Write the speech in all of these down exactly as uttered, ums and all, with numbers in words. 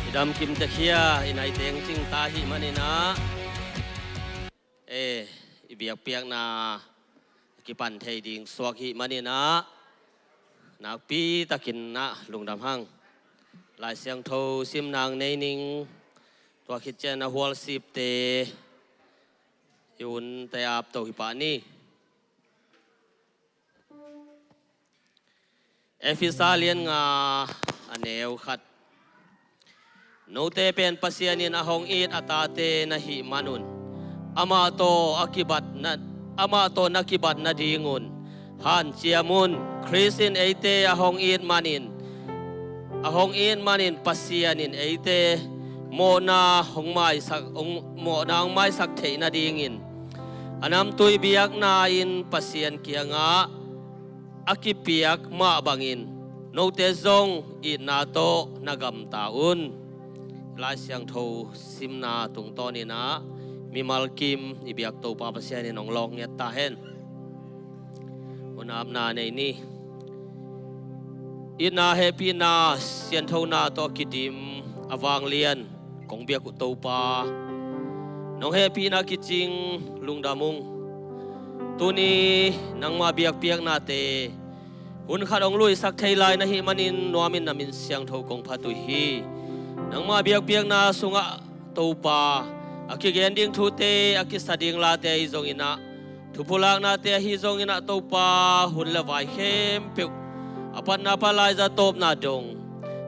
Damkim te khia i naiteng cing ta ahih manin ah, e, i biakpiakna a kipan thei ding suak ahih manin ah, nakpi takin ah lungdam hang. Lai Siangtho simna nei ning. Tua khit ciang ah hualsipte i unte ap to hi pah ni. Efesa lian nga, a neu khat. Note pen Pasian in a hong it a tate na hih manun, amah tawh a kibat na, amah tawh na kibat nadingun hanciam un. Khrist in eite a hong it manin, a hong it manin Pasian in eite mawhna hong maisak, hong, mawhna hong maisak theih nadingin a namtui biakna-in Pasian kiangah a kipiak mah bangin note zong itna tawh na gamta un. Lai Siangtho simna tungtawnin ah mimal kim i biak Topa Pasian in hong lawng ngiat ta hen. Hun apna nei ni. Itna hehpihna sianthona tawh a kidim a vanglian kong biak uh Topa, nong hehpihna kicing lungdam ung. Tuni nangmah biakpiaknate hun khat hong luisak thei lai na hih manin nuamin na min siangtho kong phat uh hi. Nangmah biakpiakna sungah Topa, a kigen ding thute, a kisa ding late ahi zongin ah, thupulaknate ahi zongin ah Topa, hun le vai khempeuh a patna pan laiza tawpna dong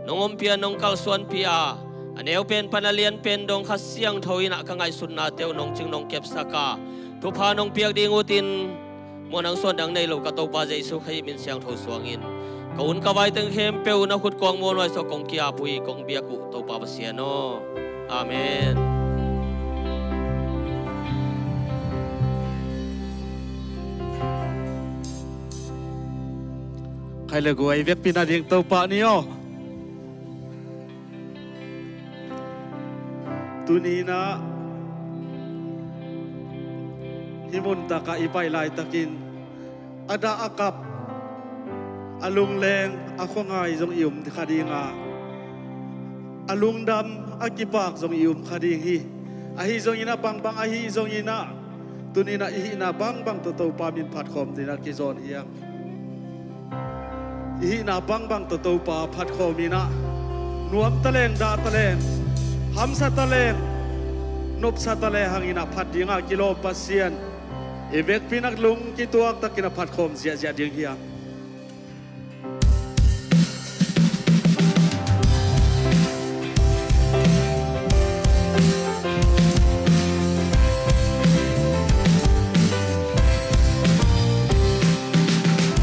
nong ompih a, nong kalsuanpih a, a neu pen pan a lian pen dong Kha Siangtho in ah ka ngaihsutnate uh nong cing nong kepsak a, thupha nong piak ding utin, muanang suandang nei lo ka Topa Jesu Khrih min siangtho suangin ka hun ka vai teng khempeuh na khut kuang muanhuai sawh kong ki-ap uh hi, kong biak uh Topa Pasian aw. Amen. Khai le guai vekpi nading Topa ni aw. Tuni-in ah hih muntakah i pai laitakin a dah a kap, a lungleng a khuangai zong i um kha ding a, a lungdam a kipak zong i um kha ding hi. Ahi zongin ah bangbang ahi zongin ah tuni-in ah i hihna bangbang tawh Topa min phatkhawm dingin ah kizawn hi hang. I hihna bangbang tawh Topa phatkhawm in ah nuam taleng, dah taleng, hamsa taleng, nopsa taleng hangin ah phat dingah kilawm Pasian i vekpi-in ah lung kituak takin ah phatkhawm ziahziah ding hi hang.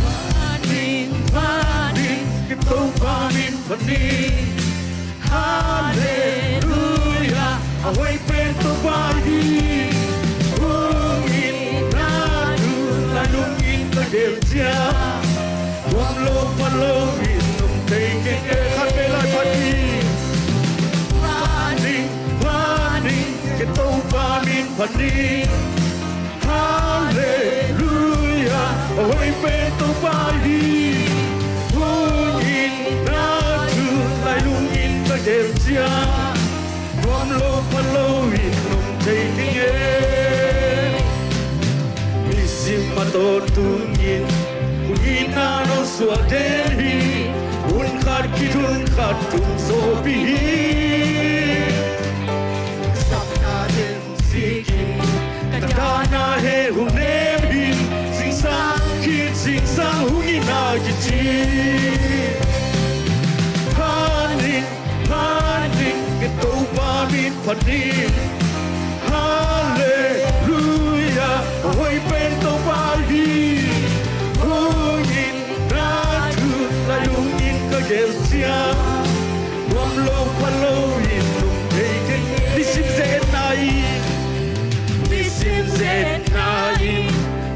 Phaning, phaning, ka Topa min phaning. Halleluia, a hoih pen Topa hi. Hong itna thu lai lungin ka gel ciang, nuam lo pha lo in nong thei keng e. Khat vei lai phat hi. Phaning, phaning, ka Topa min phaning. Halleluia, a hoih pen Topa hi. Hong itna thu lai lungin ka gel ciang, nuam lo pha lo in nong thei keng e. Nisim a tawntungin hong itna nong suah den hi. Hun khat khit hun khat tung zawhpih hi. Sapna den sikin ka dahna heh hong nem hi. Zingsang khit zingsang hong itna kici. Phaning, phaning, ka Topa min phaning. Halleluia, a hoih pen Topa hi. Hong itna thu lai lungin ka gel ciang, nuam lo pha lo in nong thei keng. Nisim ze-etna in, nisim ze-etna in,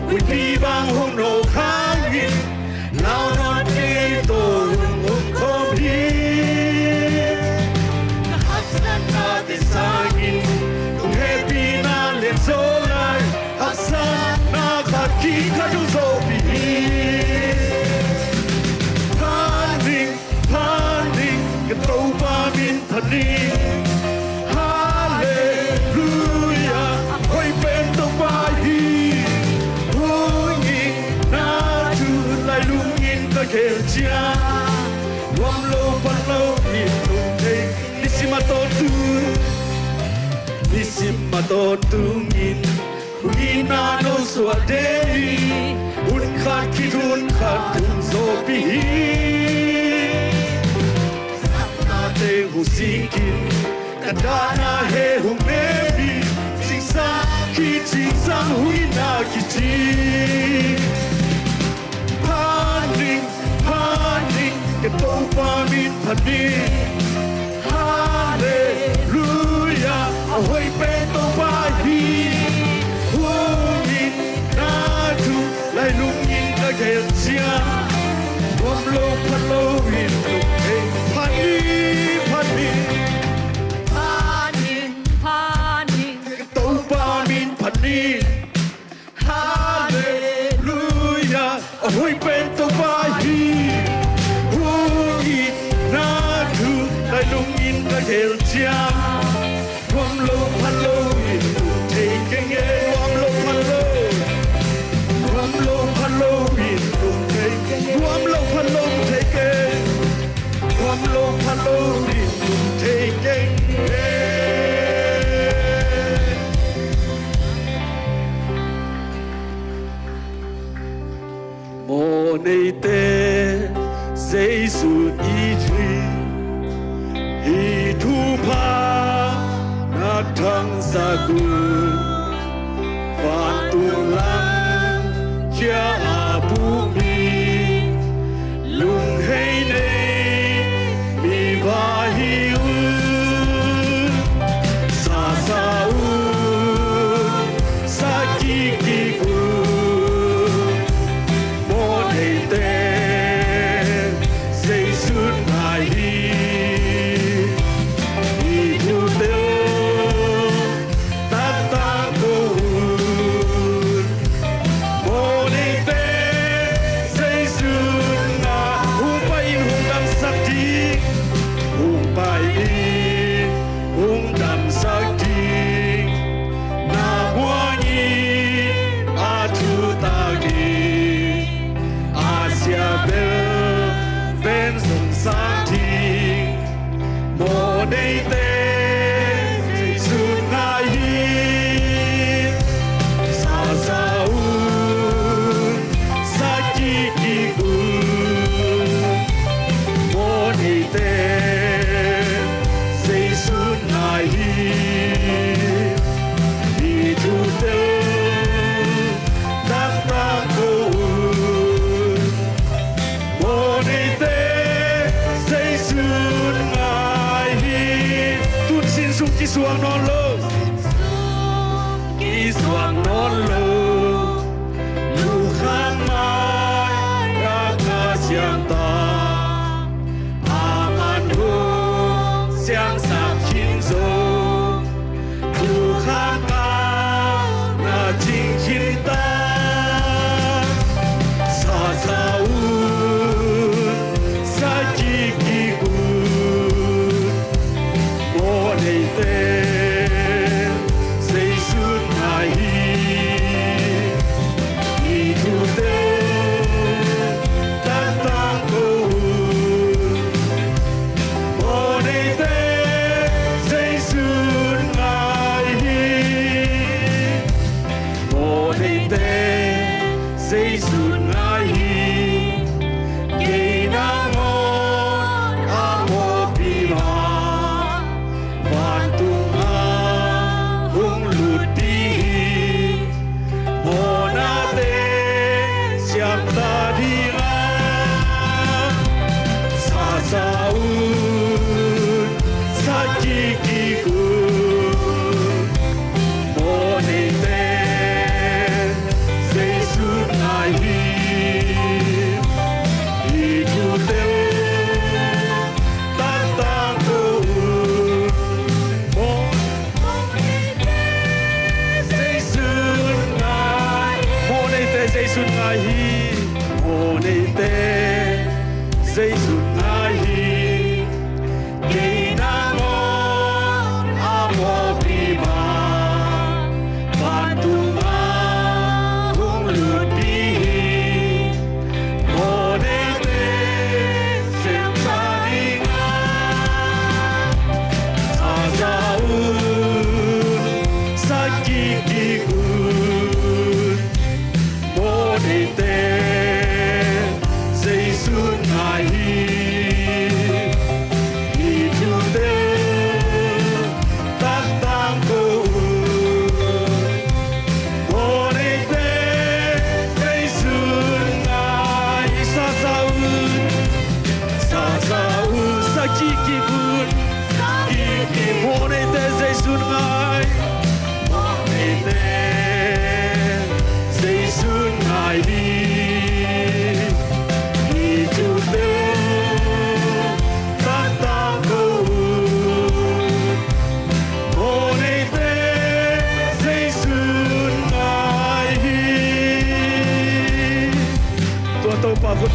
huihpi bang hong nawk hangin, launawn kei tawh hong om khawm hi. Ka haksatnate sangin kong hehpihna lian zaw lai, haksatna khat khit khat hong zawhpih hi. Phaning, phaning, ka Topa min phaning. ka gel ciang, nuam lo phat lo in lungthei, nisim a tawntung, nisim a tawntungin hong itna no suah dei hi. Hun khat khit hun khat hun zawpi hi. Sapnate husikin, ka dahna he hong neu hi. Zingsang khit zingsang huhna kici. Phat ning, phat ning, ka Topa min phat ning. Halleluia, a hoih pen Topa hi. Hong itna thu lailung in ka gel ciang, nuam lo phat lo in lungthei, phat ning, phat ning. Phat ning, phat ning, ka Topa min phat ning. Halleluia, a hoih pen Topa hi. Hong itna thu lailung in ka gel ciang, nuam lo phat lo in lungthei keng e. Nuam lo phat lo, nuam lo phat lo in lungthei keng e. Nuam lo phat lo, nuam lo phat lo in lungthei keng e. Mawhneite, Jesu i thuh hi. Hih thupha na thangsak un, vantung lam khia a pum hi. Lunghei nei mi va hi un. Sasa un, sa kik kik un. Mawhneite, Jesu'n ngai hi. Hih thu tel taktak ko un. Mawhneite, Jesu'n ngai. Hong pai in hong damsak ding. Hong pai in hong damsak ding. Na muang in a thutak in, a sia bel pen zongsak ding. Mawhneite, Jesu'n ngai hi. Sasa un, sa kik kik un. Mawhneite, Jesu'n ngai hi. Hih thu tel taktak ko un. Mawhneite, Jesu'n ngai hi. Tun sin sung kisuak nawn lo. Kisuak nawn lo. Lukhan mai-a ka siangtho, a man hong siangsak khin zong, lukhan ka na cing khin ta. Sasa un, sa kik kik un. Mawhneite, Jesu'n ngai hi. Hih thu tel taktak ko un. Mawhneite, Jesu'n ngai hi. Mawhneite, Jesu'n ngai hi. Kei nangawn a mawhpi mah, vantung ah hong lutpih hi. Mawhnate siam ta ding a, sasa un, sa kik kik un. Mawhneite, Jesu'n ngai hi. Hih thu tel taktak ko un. Mawhneite, Jesu'n ngai. Mawhneite, Jesu'n ngai hi. Mawhneite, Jesu'n ngai hi. Kei nangawn a mawhpi mah, vantung ah hong lutpih hi. Mawhneite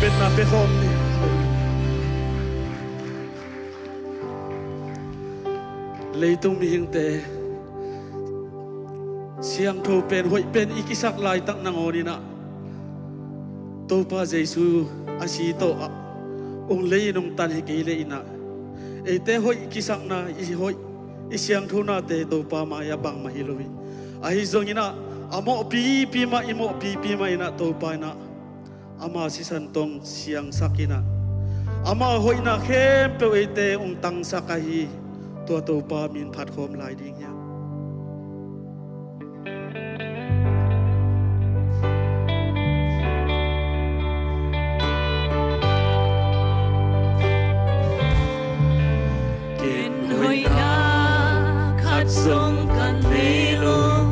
Etna pia khawm ni. Leitung mihingte siangtho pen, hoih pen i kisak laitak nangawn in ah, Topa Jesu a si tawh ah ung lei in ung tan hi kei leh in ah, eite hoih kisakna, i hoih, i siangthonate Topa mai-ah bangmah hi lo hi. Ahi zongin ah, a mawhpipi mah, i mawhpipi mah in ah Topa in ah ama sisan tawh siangsak in ah, ama hoihna khempeuh eite ung tangsak ahi, tua Topa min phat khawm lai ding hi. Ken hoihna khat zong ka nei lo,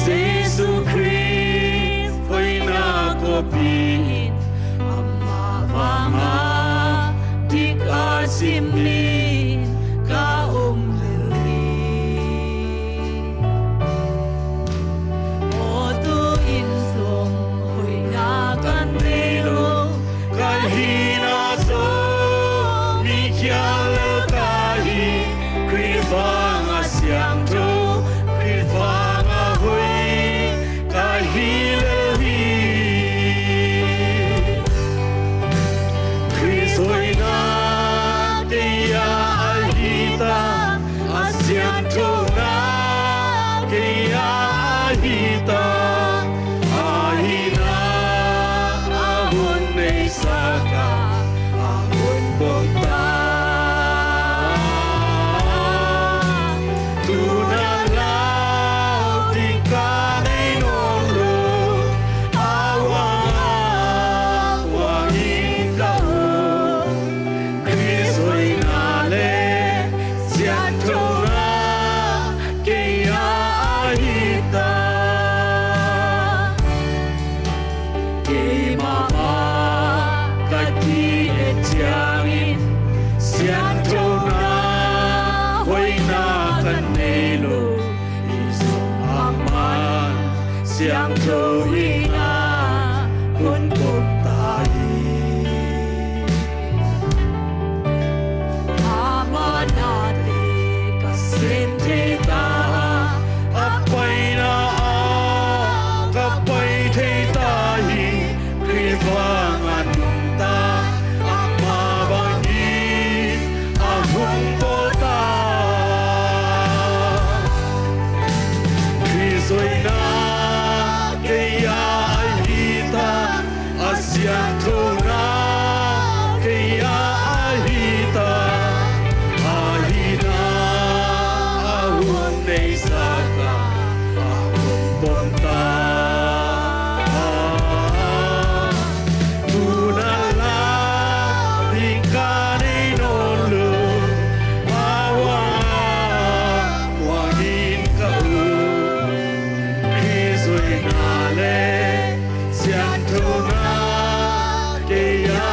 Jesu Khrist hoihna kawpi in, ama vanga dik a sim ni ka om lel hi. Aw, tu-in zong hoihna ka nei lo, ka hihna zong mi khial lel ka hi. Khrist vanga siangtho, Khrist vanga hoih ka hi lel hi. Khrist hoihna kei a ahi ta, a sianthona kei a ahi ta, ahihna a hun neisak a, a hun pom ta. Tu na lau ding ka nei nawn lo, a vanga vangin ka um. Khrist hoihna le sianthona kei a ahi ta. Keimah mah ka ki-et ciangin sianthona hoihna ka nei lo, hi zong aman siangtho in a hun pom ta hi. Ama nate ka sem thei ta, a paina ah ka pai thei ta hi. Khrist vanga nungta, ama bangin a hong bawl ta. Khrist hoihna kei a ahi ta, a sianthona kei a ahi ta, ahihna a hun neisak a, a hun pom ta. Tu na lau ding ka nei nawn lo, a vanga vangin ka um. Khrist hoihna le sianthona kei a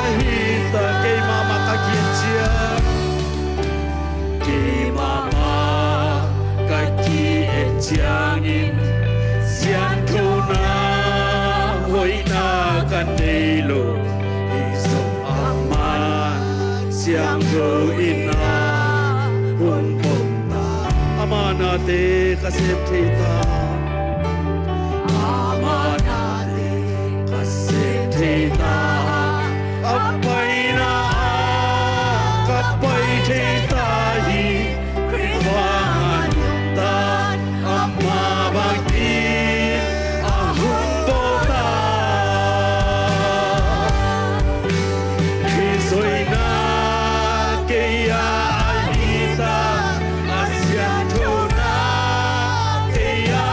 ahi ta. Keimah mah ka ki-et ciang, keimah mah ka ki-et ciangin sianthona hoihna ka nei lo, hi zong aman siangtho in a hun pom ta. Ama nate ka sem thei ta, ama nate ka sem thei ta, a paina ah ka pai thei ta hi. Khrist vanga nungta, ama bangin a hong bawl ta. Khrist hoihna kei a ahi ta, a sianthona kei a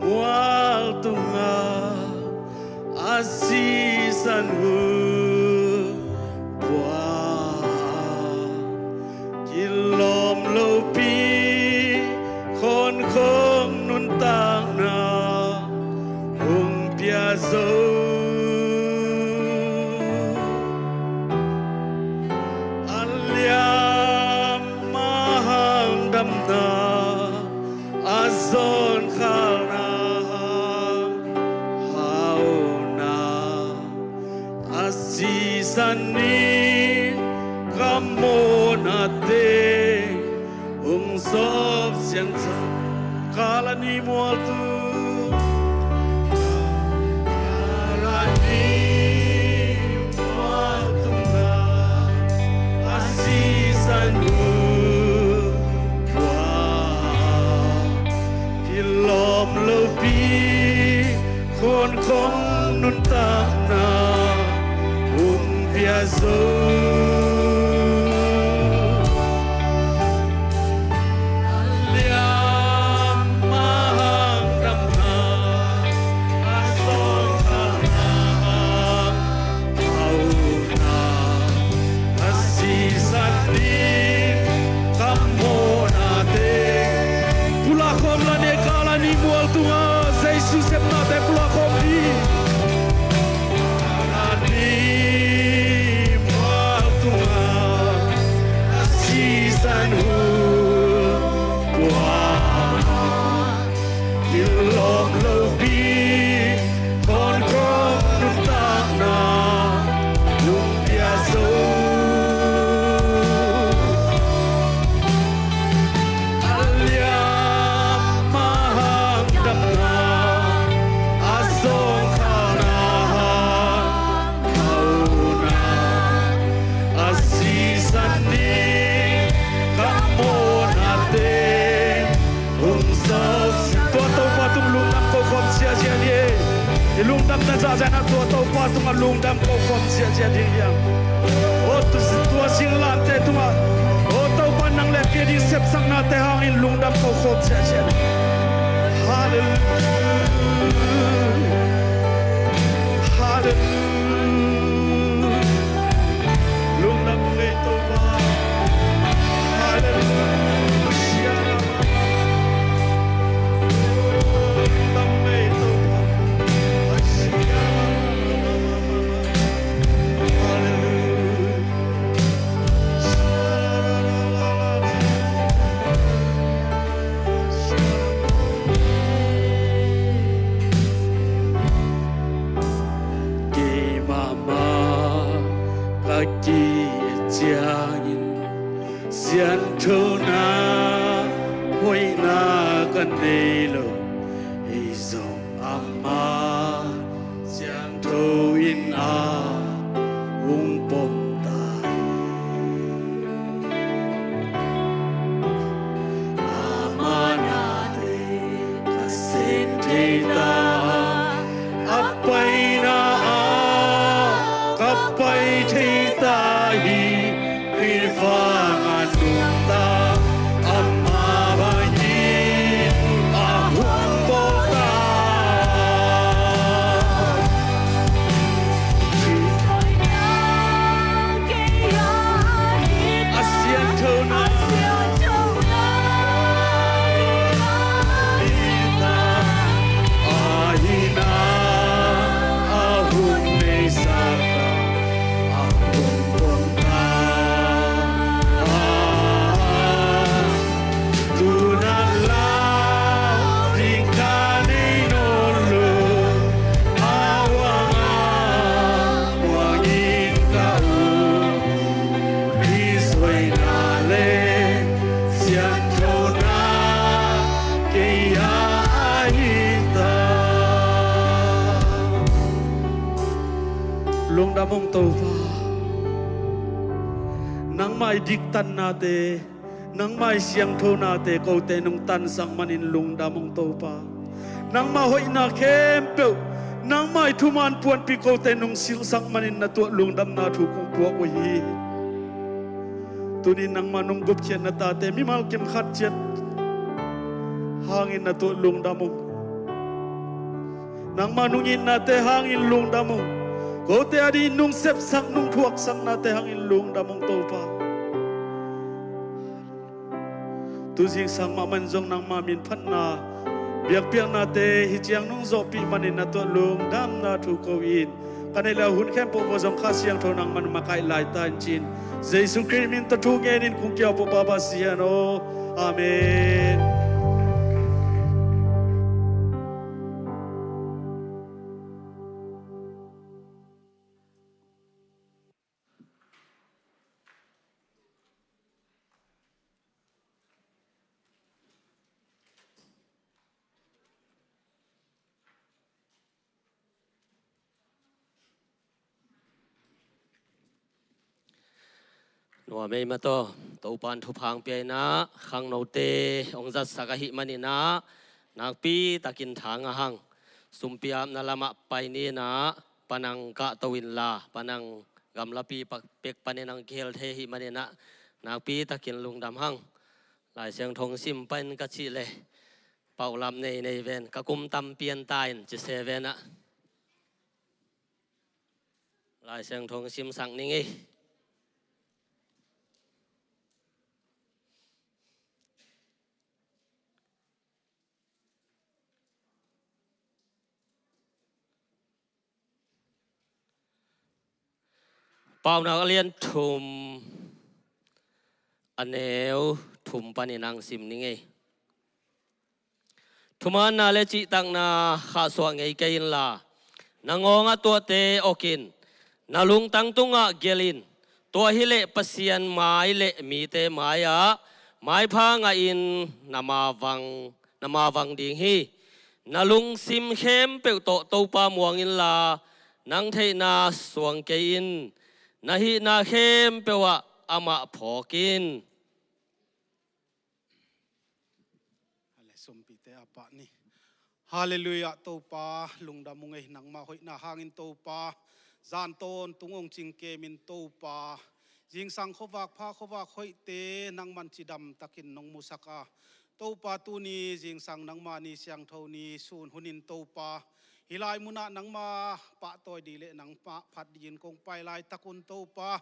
mual tungah a sisan hun pua, kilawm lopi khawnkhong nuntakna hong pia zo. A liam a hang damna, a zawnkhalna hang hauna, a sisan in ka mawhnate hong sawp siangtho. Kal a ni mual tung, kal a ni mual tungah a sisan hun pua, kilawm lopi khawnkhong nuntakna hong pia zo. A liam a hang damna, a zawnkhalna hang hauna, a sisan in ka mawhnate. Pulak khawm la ni, kal a ni mual tungah Jesu sepnate pulak khawm ni. Kal a ni mual tungah a sisan hun pua, kilawm lopi khawnkhong nuntakna hong pia zo. A liam a hang damna, a zawnkhalna hang hauna, a sisan in ka mawhnate hong sawp. Tua Topa tung lungdam ko khawm ziahziah ni. I lungdamna zahzah in ah tua Topa tungah lungdam ko khawm ziahziah ding hiam? O tu, tua singlamteh tungah, o Topa, nang le kei ding sepsaknate hangin lungdam ko khawm ziahziah ni. Halleluiah. Halleluiah. Lungdam ko ei Topa. Halleluiah. Lungdam ko ei Topa. Halleluiah. Keimah mah ka ki-it ciangin sianthona hoihna ka nei lo, ei zong amah siangtho in a hong pom ta hi. Ama nate ka sem thei ta a, a paina ah ka pai thei ta hi. Khrihfa a nungta ama bangin a hong bawl ta. A sianthona ahihna a hong neisak a, a hong pom ta. Tu-in la ding ka nei nawn lo, a huang a muang in ka um, khuaina le sianthona kei a ahi ta. Lungdam ung Topa. Nangmah i diktannate, nangmah i siangthonate kote nong tansak manin lungdam ung Topa. Nangmah hoihna khempeuh, nangmah i thuman puanpi kote nong silhsak manin na tuah lungdamna thu kong puak uh hi. Tuni nangmah nong gupkhiatna tate mimal kim khat ciat hangin na tuat lungdam ung. Nangma nung itnate hangin lungdam ung. Kote adingin nung sepsak, nung phuaksaknate hangin lungdam ung Topa. Tu zingsang mahmah in zong nangma min phatna biakpiaknate hih ciang nung zawhpih manin na tuat lungdamna thu ko-in, ka neih le a hun khempeuh vua zong Kha Siangtho nangman makaih lai ta in ci-in, Jesu Khrih min tawh thu ngenin kong kiau pawlpa Pasian aw. Amen. Nuam ei mah tawh, Topa'n thupha hong pia in ah, khangnote hong zatsak ahih manin ah, nakpi takin tha ngah hang. Sumpi apna lamah pai ni in ah, panang kahto inla, panang gamlapi pek panin hong kihel thei ahih manin ah, nakpi takin lungdam hang. Lai Siangtho hong sim pah in ka cih leh, paulap nei nei ven, ka kum tam pian ta in ci se ven ah. Lai Siangtho hong simsak ning ei. Paunak a lian thum, a neu thum panin hong sim ning ei. Thumanna le cihtakna khahsuah ngei kei inla, na ngawngah tuate awk in, na lungtang tungah gelh in, tua hileh Pasian mai le mite mai-ah maipha ngahin na mavang, na mavang ding hi. Na lungsim khempeuh tawh Topa muang inla, nang theihna suang kei in, na hihna khempeuh ah amah phawk in. Hale, sumpite a pah ni. Halleluiah, Topa lungdam ung ei, nangma hoihna hangin Topa, zan tawntung hong cingkemin Topa, zingsang khuavak pha khuavak hoihte nangman cidam takin nong musak a, Topa tuni zingsang nangma ni siangtho ni sun hunin Topa, hih lai munah nangma pahtawi ding le nangma phat dingin kong pai laitak un Topa,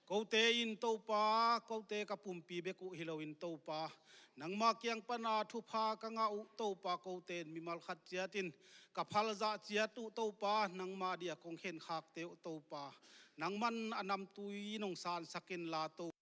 kote in Topa, kote ka pumpi bek uh hi loin Topa, nangma kiang pana thupha ka ngah uh Topa, kote in mimal khat ciatin ka phalzah ciat uh Topa, nangma dia kong khenkhakte uh Topa, nangman a namtui nong sansak inla Topa.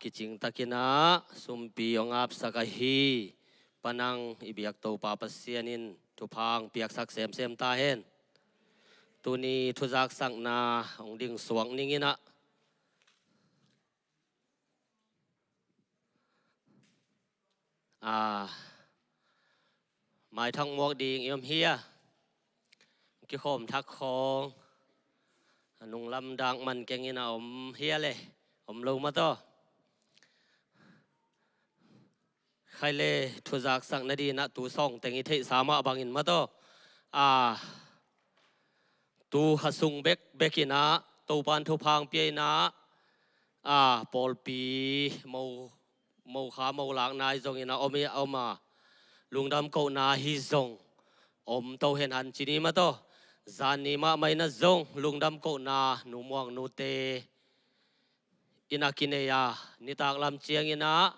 Kicing takin ah sumpi hong apsak ahi panang i biak Topa Pasian in thupha hong piaksak semsem ta hen. Tuni thuzaksakna hong ding suak ning in ah. A, maithak muak ding i om hia? Kikhawm thak khawng a nunglam dak man keng in a om hia le? Om lo mah tawh. Khai le thuzaksak nading in ah tu sawng teng i theihsa mah bangin mah tawh. A, tu kha sung bekbek in ah Topa'n thupha hong pia in ah, a, pawlpi mo, mo kha mo lakna i zong in ah om i a om a, lungdam kohna hi zong om to hen han ci ni mah tawh. Zan ni mahmah in ah zong lungdam kohna nu muang nute in ah kinei a, nitak lam ciangin ah,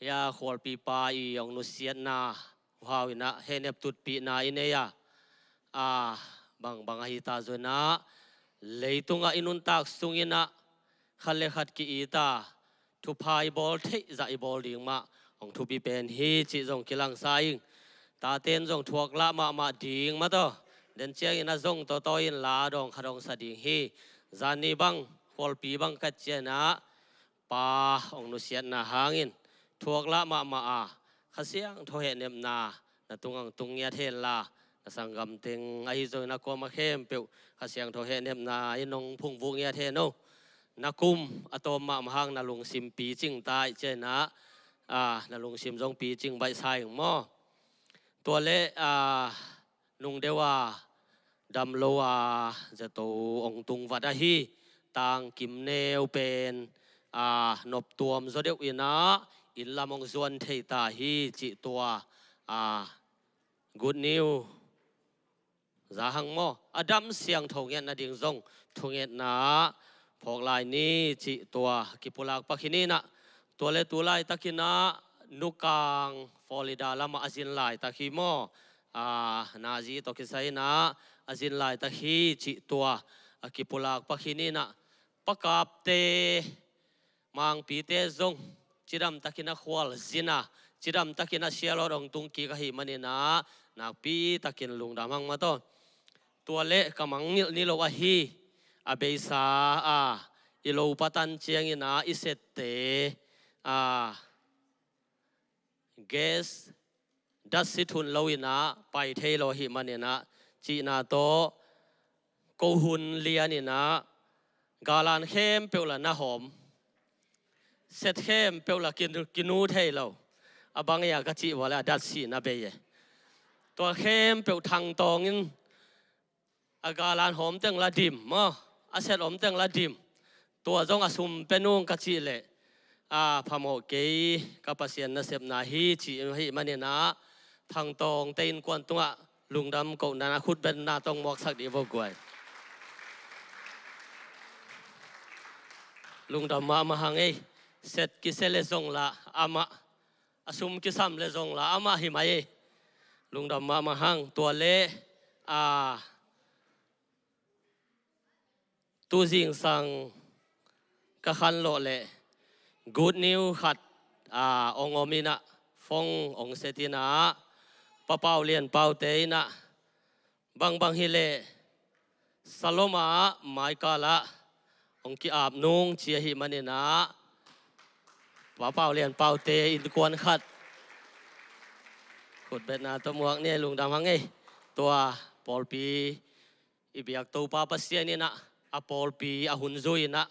ya, khualpipa i hong nusiatna uh hau in ah hehnep tutpihna i nei a, a, bangbang ahi ta zong in ah leitungah i nuntak sungin ah khat le khat ki-it a, thupha i bawl theih zah i bawl ding mah hong thupi pen hi cih zong kilangsa ing. Taten zong thuak lah mahmah ding mah tawh. Den ciangin ah zong tawtawi in la dawng khat hong sa ding hi. Zan ni bang pawlpi bang khat ciangin ah pa hong nusiatna hangin thuak lah mahmah a, Kha Siangtho hehnepna na tungah hong tung ngiat henla, na sanggam teng ahi zongin a kuamah khempeuh Kha Siangtho hehnepna in hong phungvuh ngiat hen o. Na kum a tawm mahmah hang na lungsim picing ta ih ciangin ah, a, na lungsim zong picing baihsa ing maw. Tua leh, a, nung deuh a dam lo a zato hong tung vat ahi Tang Kim Neu pen, a, noptuam zaw deuh in ah inn lam hong zuan thei ta hi cih tua, a, good news za hang maw. A dam siangtho ngiat nading zong thungetna phawk lai ni cih tua kipulak pak hi ni in ah. Tua leh tu laitakin ah Nukang Florida lamah a zin laitak hi maw. A, nazi tawh kisai in ah a zin laitak hi cih tua a kipulak pak hi ni in ah. Pa Kapte, Mangpite zong cidamtakin a khualzin a, cidamtakin a sialawt hong tung kik ahih manin ah nakpitakin lungdam hang maw taw. Tua leh ka mangngilh ni lo ahi, a beisa a, i lopa tan ciangin ah i sette, a, gas datsi thun lo in ah pai thei lo ahih manin ah cihna tawh ko hun lian in ah galan khempeuh lah na hawm, set khempeuh lah kinu, kinu thei lo. A bang ei a ka cih uh leh a datsihna bei e. Tua khempeuh thangtawng in a galan hawm teng lah dim maw, a set om teng lah dim. Tua zong a sum pe nung ka cih leh, a, phamawh kei, ka Pasian nasepna hi cih ahih manin ah thangtawngte innkuan tungah lungdam kohna, a khutbetna tawh hong muaksak dih vo guai. Lungdam mahmah hang ei. Set kisia leh zong lah amah, a sum kisam leh zong lah amah hi mai ei. Lungdam mahmah hang. Tua leh, a, tu zingsang ka khanlawh leh good news khat, a, hong om in ah, phone hong set in ah, Pa Pau Lian Paute in ah, bangbang hi leh Salom ah Michael ah hong ki-ap nung ci ahih manin ah, Pa Pau Lian Paute innkuan khat khutbetna tawh muak ni, lungdam hang ei. Tua pawlpi i biak Topa Pasian in ah a pawlpi a hun zui in ah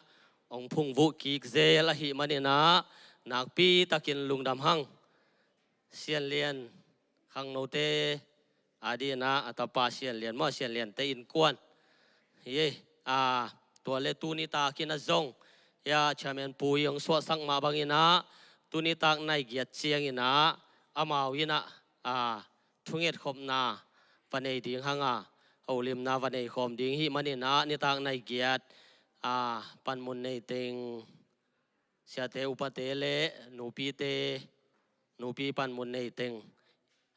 hong phungvuh kik zel ahih manin ah nakpitakin lungdam hang. Sian Lian, khangnote a dingin ah a tapa Sian Lian maw, Sian Liante innkuan hi ei. A, tua leh tuni takin ah zong, ya, Chairman Pu in hong suahsak mah bangin ah tuni tak nai giat ciangin ah amau in ah, a, thungetkhopna va nei ding hang a, holimna va nei khawm ding ahih manin ah nitak nai giat, a, panmun nei teng, siate upate leh nupite, nupi panmun nei teng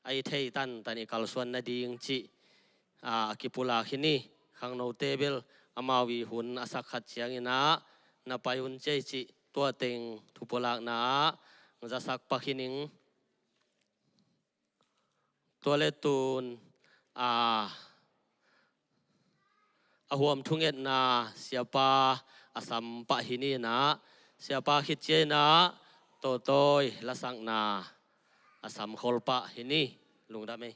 a i thei tantan i kalsuan nading cih, a, a kipulak hi ni. Khangnote bel amau i hun a sak khat ciangin ah na pai un cei cih tua teng thupulakna ah zasak pak hi ning. Tua leh tun, a, a huam thungetna siapa a sam pah hi ni in ah, siapa khit ciangin ah Tawtawi lasakna a sam khol pah hi ni. Lungdam ei.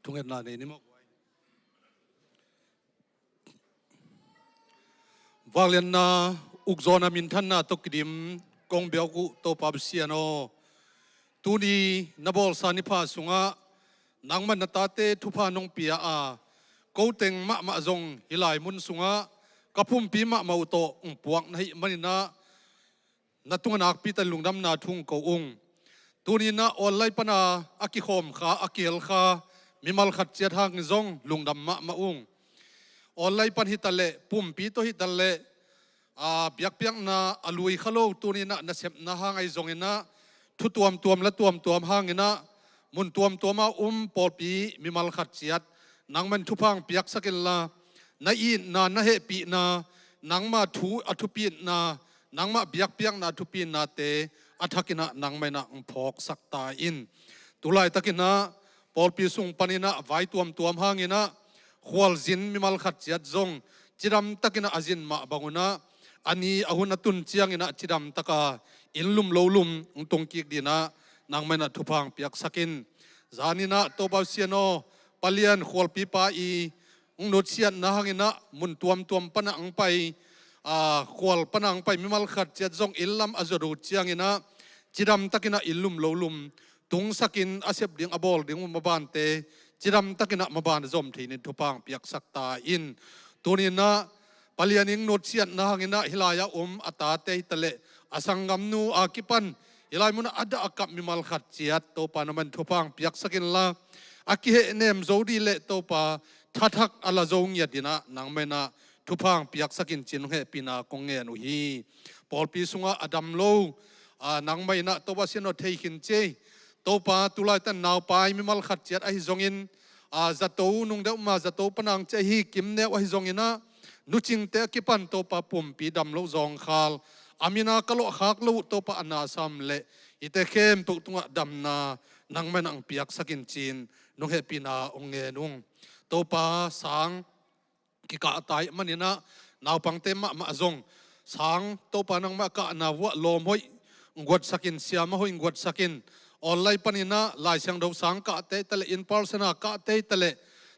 Thungetna nei ni maw. Vangliatna ukzawhna minthanna tawh kidim kong biak uh Topa Pasian aw, tuni na bawlsa ni pha sungah nangman na tate thupha nong pia a, ko teng mahmah zong hih lai mun sungah ka pumpi mahmah uh tawh hong puak na hih manin ah, na tungah nakpi takin lungdamna thu kong ko ung. Tuni in ah online pan a kikhawm kha, a kihel kha mimal khat ciat hangin zong lungdam mahmah ung. Online pan hi ta leh, pumpi tawh hi ta leh, a, biakpiakna a lui kha lo, tuni in ah nasepna hang ahi zongin ah, thu tuamtuam la tuamtuam hangin ah, mun tuamtuam a um pawlpi mimal khat ciat nangman thupha hong piaksak inla, na itna, na hehpihna, nangma thu a thupitna, nangma biakpiakna a thupitnate a thakin ah nangman ah hong phawksak ta in. Tulaitakin ah pawlpi sung panin ah vai tuamtuam hangin ah khualzin mimal khat ciat zong cidamtakin ah a zin mah bangun ah a ni a hun a tun ciangin ah cidamtaka inn lum lo lum hong tungkik dingin ah nangman ah thupha hong piaksak in. Zanin ah Topa Pasian aw, palian khualpi pa i hong nutsiatna hangin ah mun tuamtuam pan ah hong pai, a, khual pan ah hong pai mimal khat ciat zong inn lam a zuat uh ciangin ah cidamtakin ah inn lum lo lum tungsakin a sep ding a bawl ding uh mabante cidamtakin ah maban a zom thei dingin thupha hong piaksak ta in. Tuni-in ah palian i hong nutsiatna hangin ah hih lai-ah om a tate hi taleh a sanggamnu a kipan hih lai munah a dah a kap mimal khat ciat Topa nangman thupha hong piaksak inla, a kihehnem zo ding leh Topa thathak a la zo ngiat dingin ah nangman ah thupha hong piaksak in ci-in hong hehpihna kong ngen uh hi. Pawlpi sungah a dam lo, a, nangman ah Topa Pasian aw thei khin ci ei. Topa tulaitan naupai mimal khat ciat ahi zongin, a, zato nungdeuh ma zato panang ci ahi kimneu ahi zongin ah nucingte a kipan Topa pumpi dam loh zawngkhal a min a ka lawhkhak loh uh Topa a nasam leh hihte khempeuh tungah damna nangman ah hong piaksak in ci-in nong hehpihna hong ngen ung. Topa sang kikah a tai manin ah naupangte mahmah zong sang Topa nangmah kahna vuah lawm hoih hong guatsak in, siama hoih hong guatsak in. Online panin ah Lai Siangtho sang kahte hi taleh in person a kahte hi taleh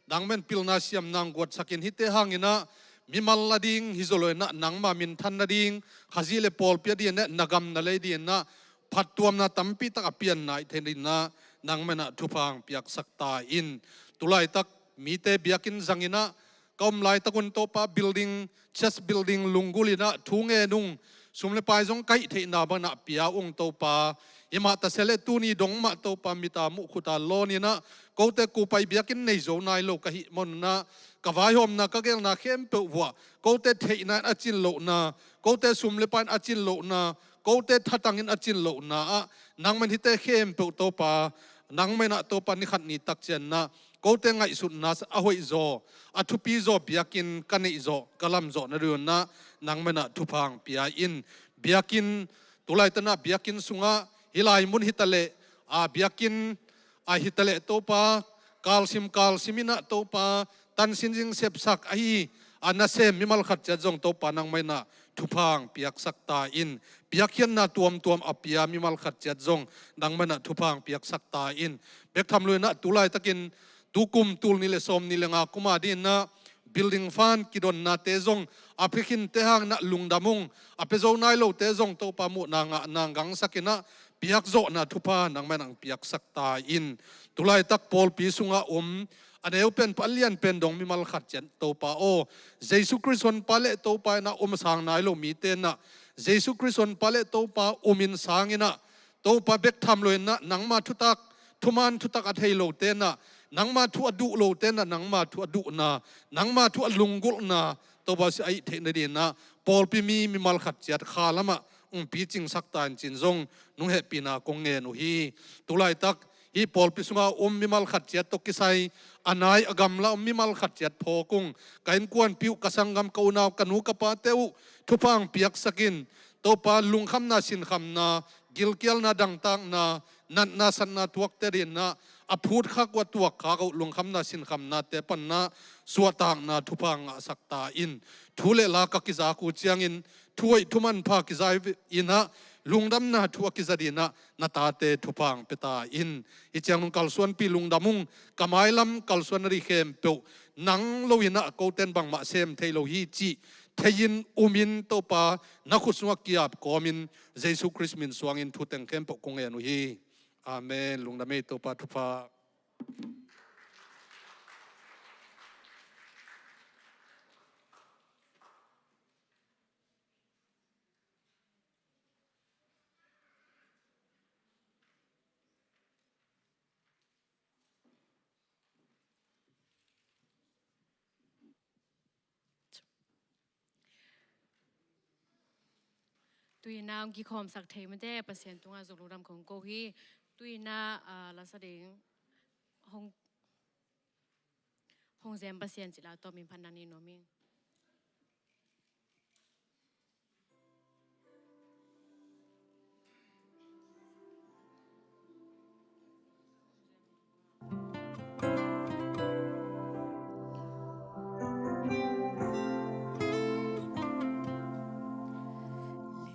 nangman pilna siamna hong guatsak in. Hihte hangin ah mimal a ding hi zaw lo-in ah nangma minthan nading, Khazih leh pawlpi a dingin ah na gam na lei dingin ah phattuamna tampi tak a pianna i theih dingin ah nangman ah thupha hong piaksak ta in. Tulaitak mite biakinn zangin ah ka om laitak un Topa building, church building lunggulhin ah thu ngen ung, sum leh pai zong ka hih theihna bangin ah pia ung Topa. Himah ta se leh tuni dong mah Topa mit a muh khut a lawnin ah kote kupai biakinn nei zo nai lo ka hih manun ah ka vaihawmna ka gelna khempeuh vuah kote theihna in a cin lohna, kote sum leh pai in a cin lohna, kote thatang in a cin lohna ah nangman hihte khempeuh Topa nangman ah Topa ni khat ni tak ciangin ah kote ngaihsutna a hoihzaw, a thupizaw biakinn ka neihzawh, ka lamzawh nadingin ah nangman ah thupha hong pia in. Biakinn, tulaitan ah biakinn sungah hih lai mun hi taleh, a, biakinn a hi taleh Topa kalsim kalsim in ah Topa tansin zing sepsak ahi a nasem mimal khat ciat zong Topa nangman ah thupha hong piaksak ta in. Biakhiatna tuamtuam a pia mimal khat ciat zong nangman ah thupha hong piaksak ta in. Bek tham loin ah tulaitakin tukum tul nih leh sawmnih leh nga kum a dingin ah building fund kidonnate zong a pia khinte hangin ah lungdam ung, a pia zo nai lote zong Topa muhna ngahna gangsak in ah piakzawhna thupha nangman ah hong piaksak ta in. Tulaitak pawlpi sungah om a neu pen pan lian pen dong mimal khat ciat Topa aw, Jesu Khrist honpa leh Topa in ah om sang nai lo mite in ah Jesu Khrist honpa leh Topa umin sangin ah Topa bek tham loin ah nangma thutak, thuman thutak a thei lote in ah, nangma thu a duh lote in ah nangma thu a duhna, nangma thu a lunggulhna Topa si a hih theih nadingin ah pawlpi mi mimal khat ciat kha lamah hong picingsak ta in ci-in zong nong hehpihna kong ngen uh hi. Tulaitak hih pawlpi sungah om mimal khat ciat tawh kisai a nai a gamla om mimal khat ciat phawk ung. Ka innkuanpih uh, ka sanggam, ka unau, ka nu ka pate uh thupha hong piaksak in. Topa lungkhamna sinkhamna, gilkialna dangtakna, natna satna tuakte dingin ah a phutkhak uh a tuakkhak uh lungkhamna sinkhamnate panin ah suahtakna thupha hong ngahsak ta in. Thu leh la ka kizak uh ciangin thu hoih thu manpha kiza in ah lungdamna thu a kiza dingin ah na tate thupha hong pia ta in. Hih ciang nong kalsuanpih lungdam ung. Ka mailam kalsuan nading khempeuh nang loin ah kote in bangmah sem thei lo hi cih thei-in umin Topa na khut sungah kiap kawmin Jesu Khrist min suangin thu teng khempeuh kong ngen uh hi. Amen. Lungdam ei, Topa thupha. Tuni-in ah hong kikhawmsak thei mite Pasian tungah zong lungdam kong ko hi. Tuni-in ah, ah, lasa ding hong Hong zem Pasian cih la tawm in phatna nei nuam ing.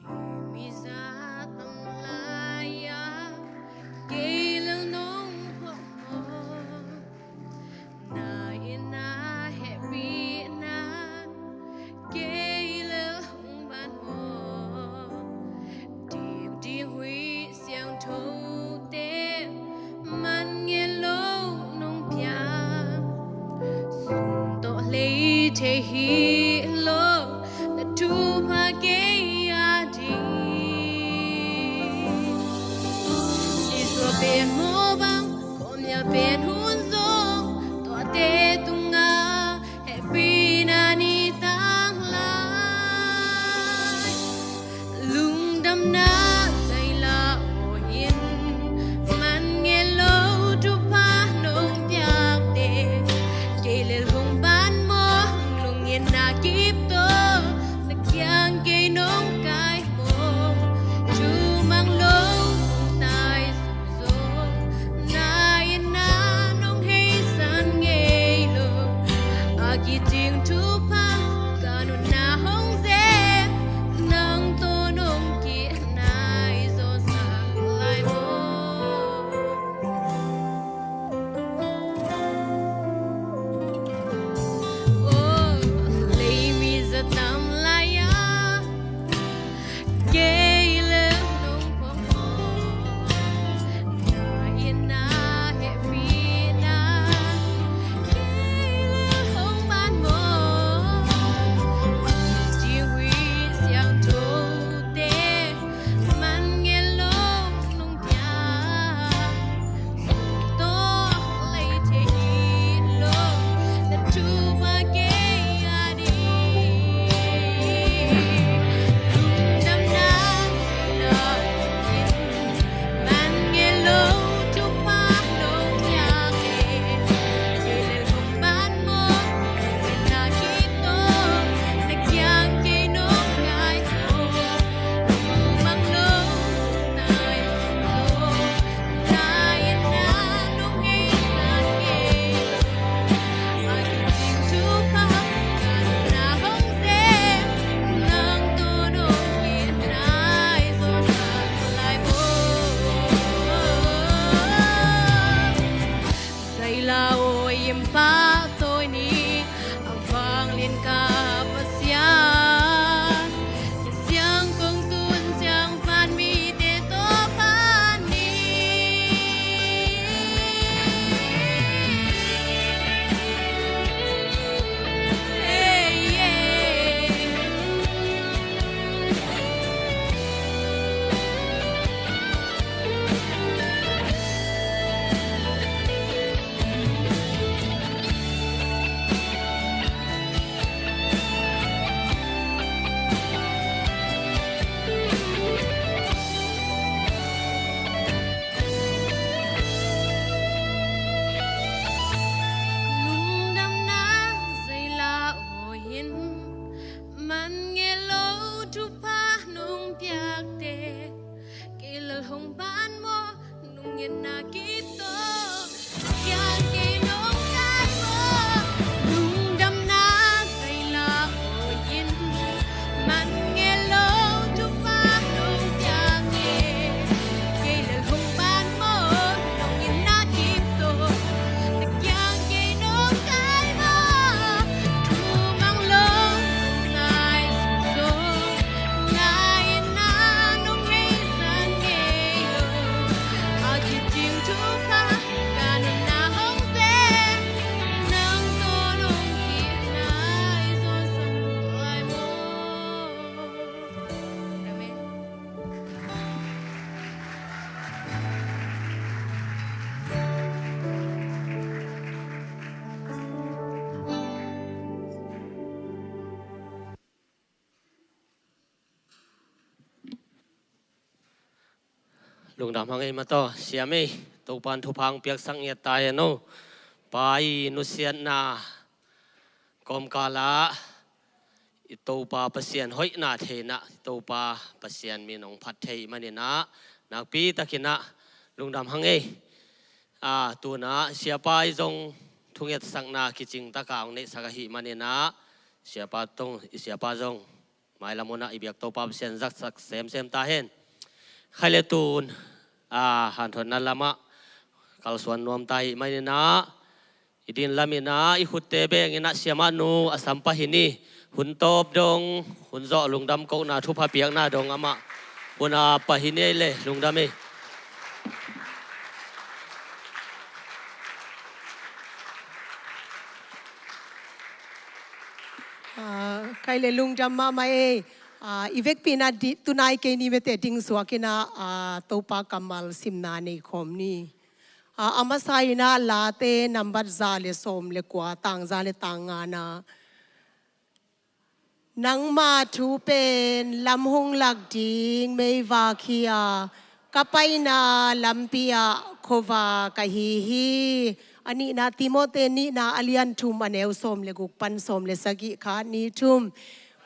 Leimi zat tam lai-a kei lel nong phawk maw? Na inn ah hehpihna kei lel hong pan maw? Ding ding huih siangthote man ngen lo nong piak. Sum tawh lei thei hi lo, na thupha kei a ding. Nisuah pen maw bang, khuamial pen hun zong, tuate tungah hehpihna ni tanglai. Lungdamna zaila aw in, man ngen lo thupha nong piakte. Kei lel hong pan maw, lungnginna kip tawh, na kiang kei nong kai maw? Thumang lo hong tai zong, na inn ah nong heisan ngei lo. A kicing thupha ka nunna hong zem, nang tawh nong kinai zawsak lai maw? Oh, leimi zat tam lai-a kei lel nong phawk maw? Na inn ah hehpihna kei lel hong pan maw? Ding huih siangthote man ngen lo nong piak. Zaila aw in pahtawi ni, a vanglian ka Pasian. Siang kong tun ciang pan mite tawh pan ni. Lungdamna zaila aw in, man ngen lo thupha nong piakte. Kei lel hong pan maw, lungnginna kip tawh, kiang kei nong kai maw? Lungdamna zaila aw in, man ngen lo thupha nong piakte. Kei lel hong pan maw, lungnginna kip tawh, na kiang kei nong kai maw? Thumang lo ngai sung, na inn ah nong heisan ngei lo. A kicing thupha ka nunna hong zem, nang tawh nong kinai zawsak lai maw? Amen. Lungdam hang ei mataw, siam ei, Topan thupha hong piaksak ngiat ta hen aw. Pa i nusiatna, Kawmkalah i Topa Pasian hoihna thei inah, i Topa Pasian min hong phat thei ahih manin ah, nakpi takin ah lungdam hang ei. A, tu-in ah siapa i zong thungetsakna kicing takin hong neihsak ahih manin ah, siapa tawh, i siapa zong mailam hun ah i biak Topa Pasian zaksak semsem ta hen. Khai le tun, a, hanthotna lamah kalsuan nuam ta ahih manin ah, i din lam in ah i khutte beng in ah siamah nu a sam pah hi ni. Hun tawp dong, hun zawh lungdam kohna thupha piakna dong amah hun a pah hi ni ei le, lungdam ei. A, khai le lungdam mahmah ei. A, i vekpi in ah di-, tunai kei ni mete ding suak in ah, a, Topa kammal simna nei khawm ni. A, a masa in ah Late nambat za le sawm le kua, tang za le tang nga-na, nangma thu pen lam hong lak ding meivak hi a, ka paina lampi ah khuavak ahi hi. A nihna Timote nihna a lian thum a neu sawm le guk pan sawm le sagih kha, ni thum.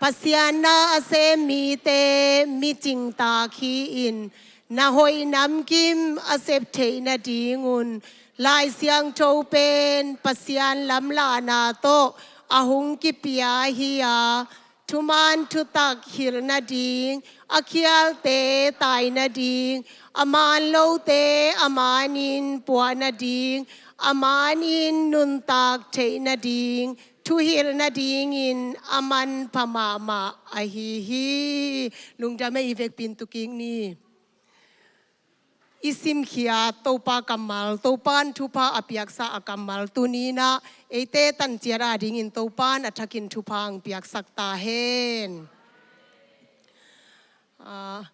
Pasian na a sem mite mi cingtak hi-in, na hoih namkim a sep theih nadingun Lai Siangtho pen Pasian lamlahna tawh a hong kipia hi a, thuman thutak hilh nading, a khialte tai nading, a man lote a manin puah nading, a manin nuntak theih nading, thuhilh nadingin a manpha mahmah ahi hi. Lungdam ei, i vekpi in tu kik ni. I simkhiat Topa kammal, Topa in thupha a piaksa a kammal, tuni in ah eite tanciat adingin Topa in a thakin thupha hong piaksak ta hen. A,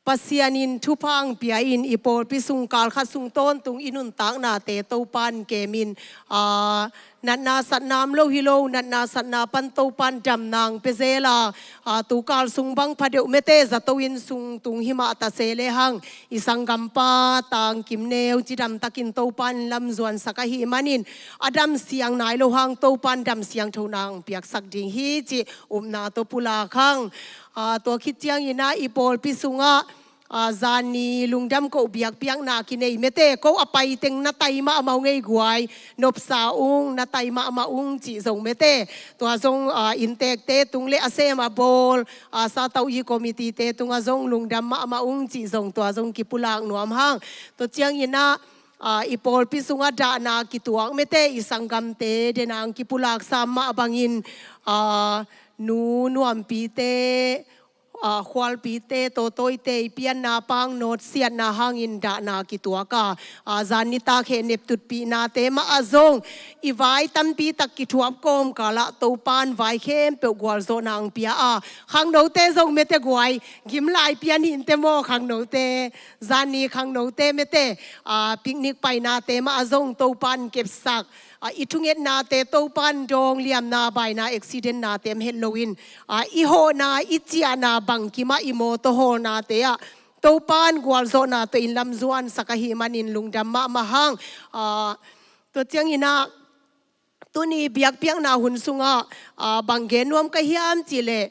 Pasian in thupha hong pia in i pawlpi sung kal khat sung tawntung i nuntaknate Topa in kem in, a, natna satna om lo hi lo, natna satna pan Topa in damna hong pia zel a, a, tu kal sung bang pha deuh mete zato inn sung tung hi mah ta se lehang, i sanggampa Tang Kim Neu cidam takin Topa in lamzuansak ahih manin, a damsiang nai lo hang Topa in damsiangthona hong piaksak ding hi cih upna tawh pulak hang. A, tua khit ciangin ah i pawlpi sungah, a, zanni lungdam koh biakpiakna kinei mete, ko a pai teng na tai mahmah ung ei guai, nopsa ung, na tai mahmah ung cih zong mete. Tua zong, a, inntekte tung le a sem a bawl, a, satau i committeete tungah zong lungdam mahmah ung cih zong tua zong kipulak nuam hang. Tua ciangin ah, a, i pawlpi sungah dahna kituak mete, i sanggamte denang kipulak sam mah bangin, a, nu nuampite, a, khualpite, tawtawite i pianna pang nawtsiatna hangin dahna kituak a, a, zan nitak heh neptutpihnate mah ah zong i vai tampi tak kithuap kawmkalah Topa in vai khempeuh gualzawhna hong pia a, khangnote zong mete guai, gim lai pian hi inteh maw khangnote, zanni khangnote mete, a, picnic painate mah ah zong Topa in kepsak, a, i thungetnate Topa in dawng liamna, baina, accidentnate om het loin, a, i hawhna, i ciahna bangkimah i mawtaw hawlnate ah Topa in gualzawhna tawh in lamzuansak ahih manin lungdam mahmah hang. A, tua ciangin ah tuni biakpiakna hun sungah, a, bang gen nuam ka hiam cih leh,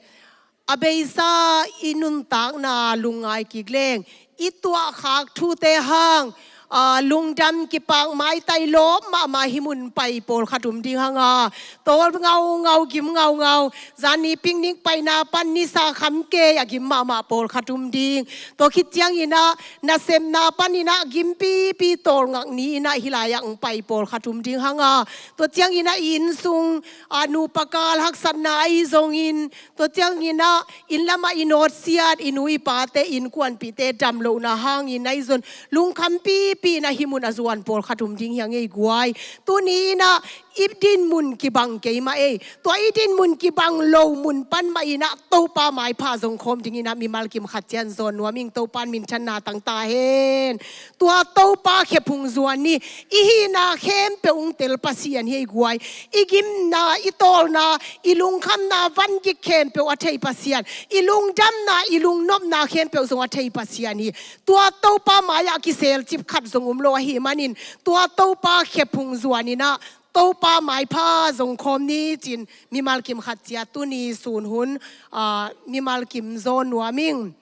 a beisa i nuntakna lungngai kik leng, i tuahkhak thute hang, a, lungdam kipak maitai lawp mahmah hih mun pai pawlkhat om ding hang a, tawl ngaungau, gim ngaungau, zanni picnic paina pan nisa kham kei a gim mahmah pawlkhat om ding. Tua khit ciangin ah nasepna panin ah gimpipi tawlngak ni-in ah hih lai-ah hong pai pawlkhat om ding hang a, tua ciangin ah i inn sung, a, nupa kal haksatna ahi zongin, tua ciangin ah inn lamah i nawtsiat, i nu i pate, innkuanpihte damlohna hangin ahi zong lungkhampipi in ah hih mun a zuan pawlkhat om ding hi hang ei guai. Tuni in ah i dinmun kibang kei mah ei. Tua i dinmun kibang lo mun pan mah in ah Topa maipha zong khawm dingin ah mimal kim khat ciang zawn nuam ing. Topa in minthanna tang ta hen. Tua Topa khephung zuan ni. I hihna khempeuh hong tel Pasian hi ei guai. I gimna, i tawlna, i lungkhamna van gik khempeuh a thei Pasian, i lungdamna, i lungnopna khempeuh zong a thei Pasian hi. Tua Topa mai-ah kiselcip khat zong om lo ahih manin, tua Topa khephung zuan in ah Topa maipha zong khawm ni cin mimal kim khat ciat tuni sun hun, aa, mimal kim zawn nuam ing.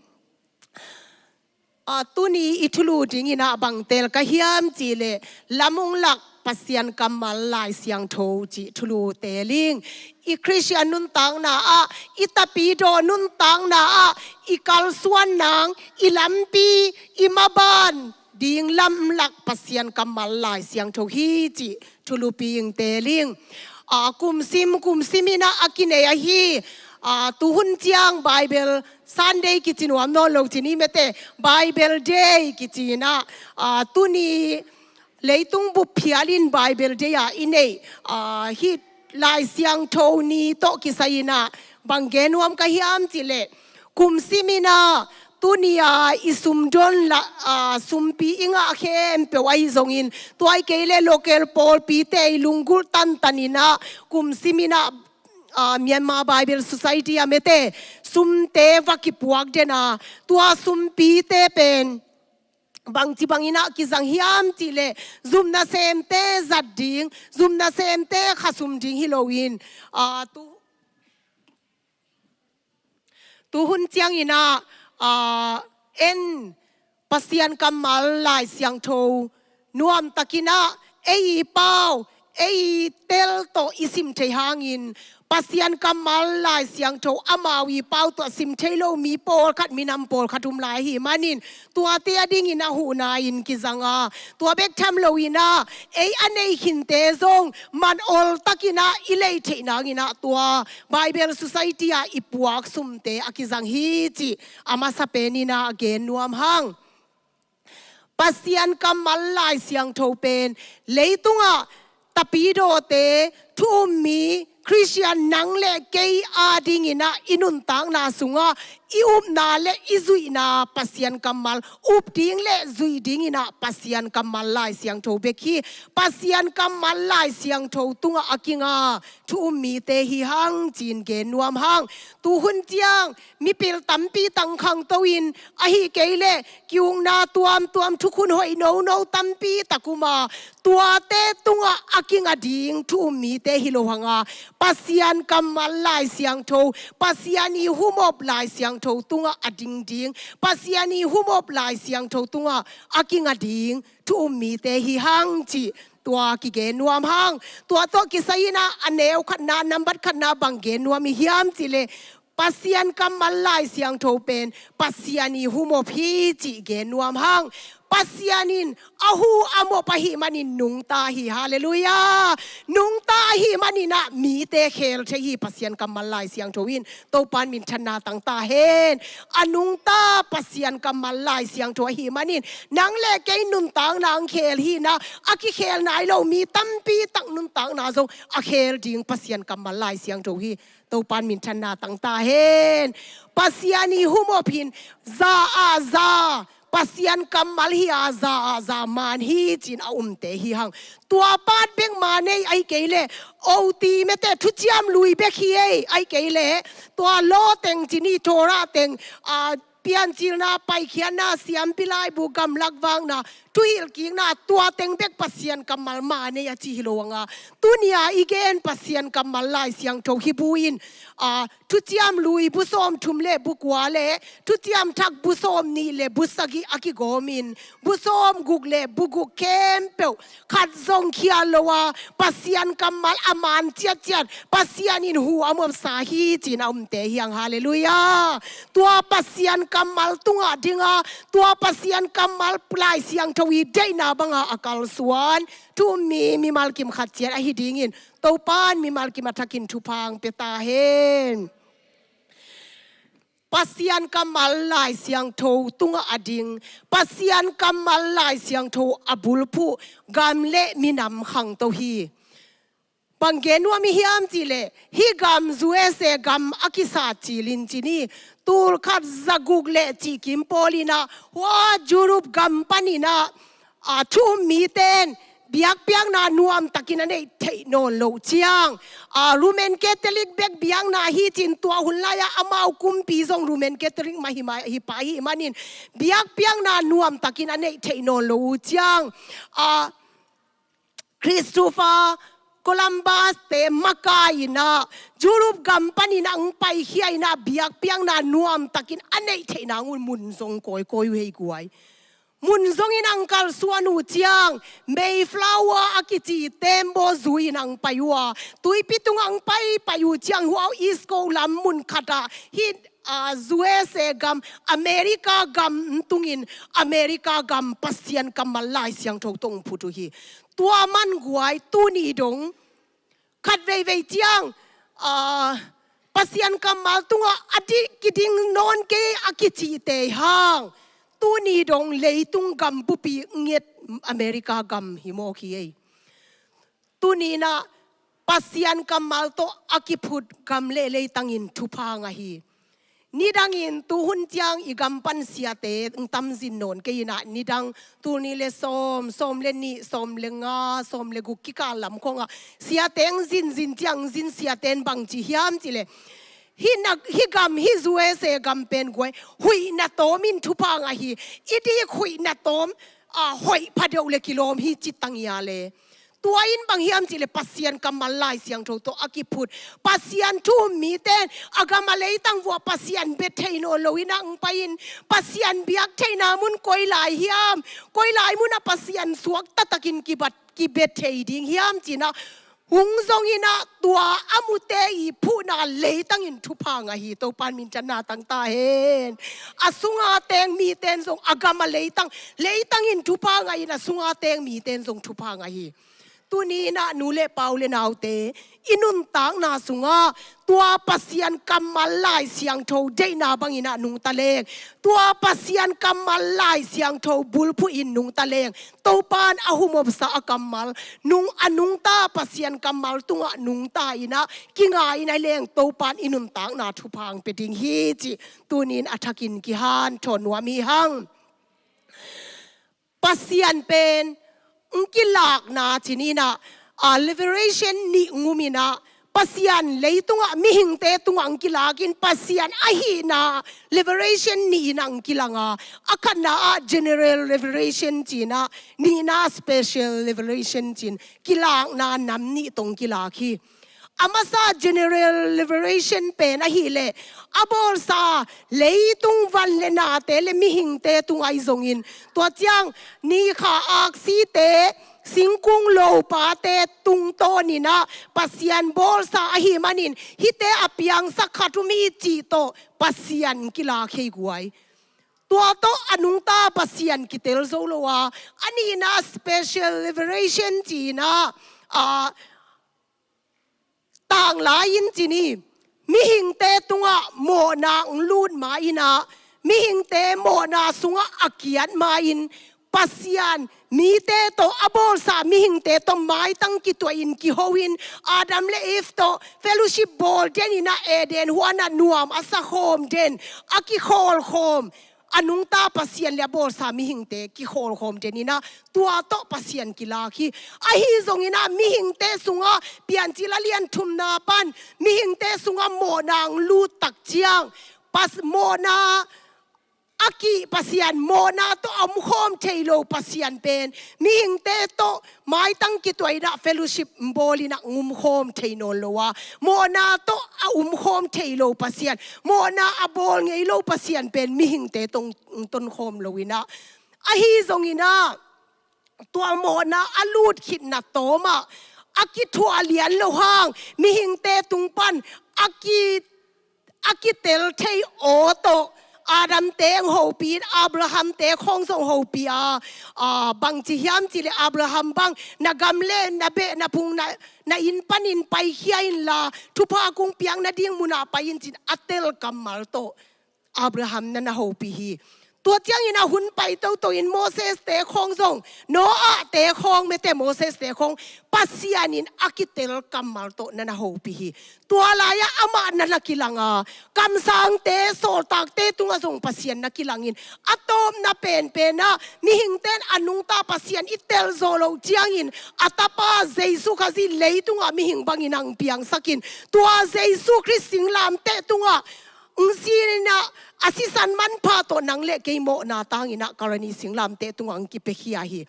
Aa, tuni i thulu dingin ah bang teel ka hiam cih leh, lam ung lak Pasian kammal Lai Siangtho cih thulu teel ing. I Khristian nuntakna ah, i tapidaw nuntakna ah, i kalsuan nang, i lampi, i maban ding lam lak Pasian kammal Lai Siangtho hi cih thulupi ing teel ing. Aa, kumsim, kumsim in ah a kinei ahi. Aa, tuhun ciang Bible Sunday kici nuam nawn lo ci ni mete, Bible Day kici in ah, aa, tuni leitung bup phialin Bible Day a i neih, aa, hih Lai Siangtho ni tawh kisai in ah bang gen nuam ka hiam cih leh, kumsim in ah tuni a i sumdon la, aa, sumpi i ngah khempeuh ahi zongin, tua hi kei leh local pawlpite i lunggulh tantan in ah kumsim in ah, aa, Myanmar Bible Society a mete sumte va kipuak den a, tua sumpite pen bangci bangin ah kizang hiam cih leh, zum nasemte zat ding, zum nasemte khasum ding hi loin, aa, tu, tuhun ciangin ah, aa, en Pasian kammal Lai Siangtho nuamtakin ah ei i pau, ei i tel tawh i sim thei hangin, Pasian kammal Lai Siangtho amau i pau tawh sim thei lo mi pawlkhat, minam pawlkhat um lai ahih manin, tuate a dingin ah huhna in kizang a, tua bek tham loin ah ei a nei khinte zong man oltakin ah i lei theih nangin ah tua Bible Society a i puak sumte a kizang hi cih a masa penin ah gen nuam hang. Pasian kammal Lai Siangtho pen leitungah tapidawte, thu um mi Khristian nang le kei a dingin ah i nuntakna sungah i upna le i zuihna Pasian kammal, up ding le zuih dingin ah Pasian kammal Lai Siangtho bek hi. Pasian kammal Lai Siangtho tungah a kinga thu um mite hi hang ci-in gen nuam hang. Tuhun ciang mipil tampi tang khangto in, ahih kei leh ki-ukna tuamtuam, thukhun hoih nono tampi tak um a, tuate tungah a kinga ding thu um mite hi lo hang a, Pasian kammal Lai Siangtho, Pasian i humop Lai Siangtho tungah a ding ding, Pasian i humop Lai Siangtho tungah a kinga ding thu um mite hi hang cih tua kigen nuam hang. Tua tawh kisai in ah a neu khatna, nambat khatna bang gen nuam i hiam cih leh, Pasian kammal Lai Siangtho pen Pasian i humop hi cih gen nuam hang. Pasian in a hu a mop ahih manin nungta hi. Halleluiah. Nungta ahih manin ah mite khel thei hi Pasian kammal Lai Siangtho in. Topa'n minthanna tang ta hen. A nungta Pasian kammal Lai Siangtho ahih manin nang le kei nuntakna ang khel hi-in ah, a kikhel nai lo mi tampi tak nuntakna zong a khel ding Pasian kammal Lai Siangtho hi. Topa'n minthanna tang ta hen. Pasian i humop in za ah za, Pasian kammal hi a, za ah za man hi ci-in a umte hi hang. Tua part bek man ei, ahih kei leh O T mete, thuciam lui bek hi ei, ahih kei leh tua law teng ci ni, Torah teng, a, Piancilna, Paikhiatna, Siampi Laibu, Gamlak Vakna, Thuhilhkikna, tua teng bek Pasian kammal man ei a ci hi lo hang a. Tuni a i gen Pasian kammal Lai Siangtho hi buin, a, Thuciam Lui bu sawmthum le bu kua le Thuciam Thak bu sawmnih le bu sagih a kigawmin, bu sawmguk le bu guk khempeuh khat zong khial lo a, Pasian kammal a man ciatciat, Pasian in hu a mopsa hi ci-in a umte hi hang. Halleluiah. Tua Pasian kammal tungah ding a, tua Pasian kammal Lai Siangtho i deihna banga a kalsuan thu um mi mimal kim khat ciat ahi dingin Topa'n mimal kim a thakin thupha ang pia ta hen. Pasian kammal Lai Siangtho tungah a ding, Pasian kammal Lai Siangtho a bulphuh gam le minam khangto hi. Bang gen nuam i hiam cih leh, hih gam U S A gam a kisat cilin ci ni, tul khat za guk le cih kim pawlin ah, hua Europe gam panin ah, a, thu um mite in biakpiakna nuamtakin a neih theih nawn loh ciang, a, Roman Catholic bek biakna hi ci-in tua hun lai-ah amau kumpi zong Roman Catholic mah hi mah, hi pah ahih manin biakpiakna nuamtakin a neih theih nawn loh uh ciang, a, Christopher Columbus te makai in ah, Europe gam panin ah hong paikhia in ah, biakpiakna nuamtakin a neih theih nang un mun zong kawikawi uh hi guai. Mun zongin hong kalsuan uh ciang, Mayflower a kici tembaw zui in hong pai uh a, tuipi tungah hong paipai uh ciang, huau East Coast lam mun khatah hih, a, U S A gam, America gam tungin, America gam Pasian kammal Lai Siangtho tawh hong phut uh hi. Tua man guai, tuni dong khat veivei ciang, a, Pasian kammal tungah a di kiding nawn kei a kicihte hang, tuni dong leitung gam bupi nget America gam hi mawk hi ei. Tuni in ah Pasian kammal tawh a kiphut gam le leitangin thupha ngah hi. Nidangin tuhun ciang i gam pan siate hong tamzin nawn kei in ah, nidang tul nih le sawm, sawm le nih, sawm le nga, sawm le guk kikal lam khawngah siate hong zinzin ciang, hong zin siate in bang ci hiam cih leh, hih na, hih gam, hih U S A gam pen guai, huihna tawmin thupha ngah hi. I dik huihna tawm, a, hoih phadeuh le kilawm hi ci tang ia le. Tua in bang hiam cih leh Pasian kammal Lai Siangtho tawh a kiphut. Pasian thu um mite in a gam a leitang vuah Pasian bia thei nawn lo in ah hong pai in, Pasian biak theihna mun koi lai hiam, koi lai munah Pasian suak taktakin kibat, kibia thei ding hiam ci in ah, hong zong in ah tua a mute i phuhna leitangin thupha ngah hi. Topa in minthanna tang ta hen. A sunga teng mite in zong a gam a leitang, leitangin thupha ngah in a sunga teng mite in zong thupha ngah hi. Tuni in ah nu le pa u le naute, i nuntakna sungah tua Pasian kammal Lai Siangtho deihna bangin ah nungta leng, tua Pasian kammal Lai Siangtho bulphuhin nungta leng, Topa in a humopsa a kammal nung, a nungta Pasian kammal tungah nungta in ah kinga in ah leng, Topa in i nuntakna thupha hong pia ding hi cih tuni in a thakin kihanthawn nuam hi hang. Pasian pen hong kilakna ci-in ah, a, liberation nih hong um in ah, Pasian leitungah mihingte tungah hong kilakin Pasian ahihna liberation nih in ah hong kilang a, a khatna ah general liberation ci-in ah, nihna special liberation ci-in kilakna nam nih tawh hong kilak hi. A masa general liberation pen ahih leh, a bawlsa leitung van le nate le mihingte tungah ahi zongin, tua ciang ni kha aksite, singkung lopate tungtawn in ah Pasian bawlsa ahih manin hihte a piangsak khat om hi cih tawh Pasian kilak hi guai. Tua tawh a nungta Pasian kitel zo lo a, a nihna special liberation ci-in ah, a, tanglai-in ci ni, mihingte tungah mawhna hong lut ma-in ah, mihingte mawhna sungah a kiat ma-in, Pasian mite tawh, a bawlsa mihingte tawh maitang kituahin kiho-in, Adam le Eve tawh fellowship bawl den in ah, Eden huanah nuam a sakhawm den, a kikhawlkhawm, a nungta Pasian le a bawlsa mihingte kikhawlkhawm den in ah, tua tawh Pasian kilak hi. Ahi zongin ah mihingte sungah, Piancil a lian thumna pan, mihingte sungah mawhna hong lut tak ciang, Pas-, mawhna a ki, Pasian mawhna tawh a omkhawm thei lo Pasian pen mihingte tawh maitang kituah in ah, fellowship bawl in ah hong omkhawm thei nawn lo a, mawhna tawh a omkhawm thei lo Pasian, mawhna a bawl ngei lo Pasian pen mihingte tawh hong tonkhawm lo in ah, ahi zongin ah, tua mawhna a lut khitna tawmah a kithuah lian loh hang, mihingte tung pan a ki, a kitel thei aw tawh, Adam te hong hopih in, Abraham te khawng zong hopih a, a, bangci hiam cih leh Abraham bang, na gam le na beh na phung, na, na inn panin paikhia inla, thupha kong piak nading munah pai in ci-in a tel kammal tawh Abraham na na hopih hi. Tua ciangin a hun pai toto in Moses te khawng zong, Noah te khawng, mete Moses te khawng, Pasian in a kitel kammal tawh na na hopih hi. Tua lai-ah amah na na kilang a, kamsangte, sawltakte tungah zong Pasian na kilangin, a tawpna penpen ah mihingte in a nungta Pasian i telzawh loh ciangin, a tapa Jesu Khazih leitungah mihing bangin hong piangsakin, tua Jesu Khrist singlamteh tungah hong si in ah, a sisan manpha tawh nang le kei mawhna tang in ah Kalvari singlamteh tungah hong kipiakhia hi.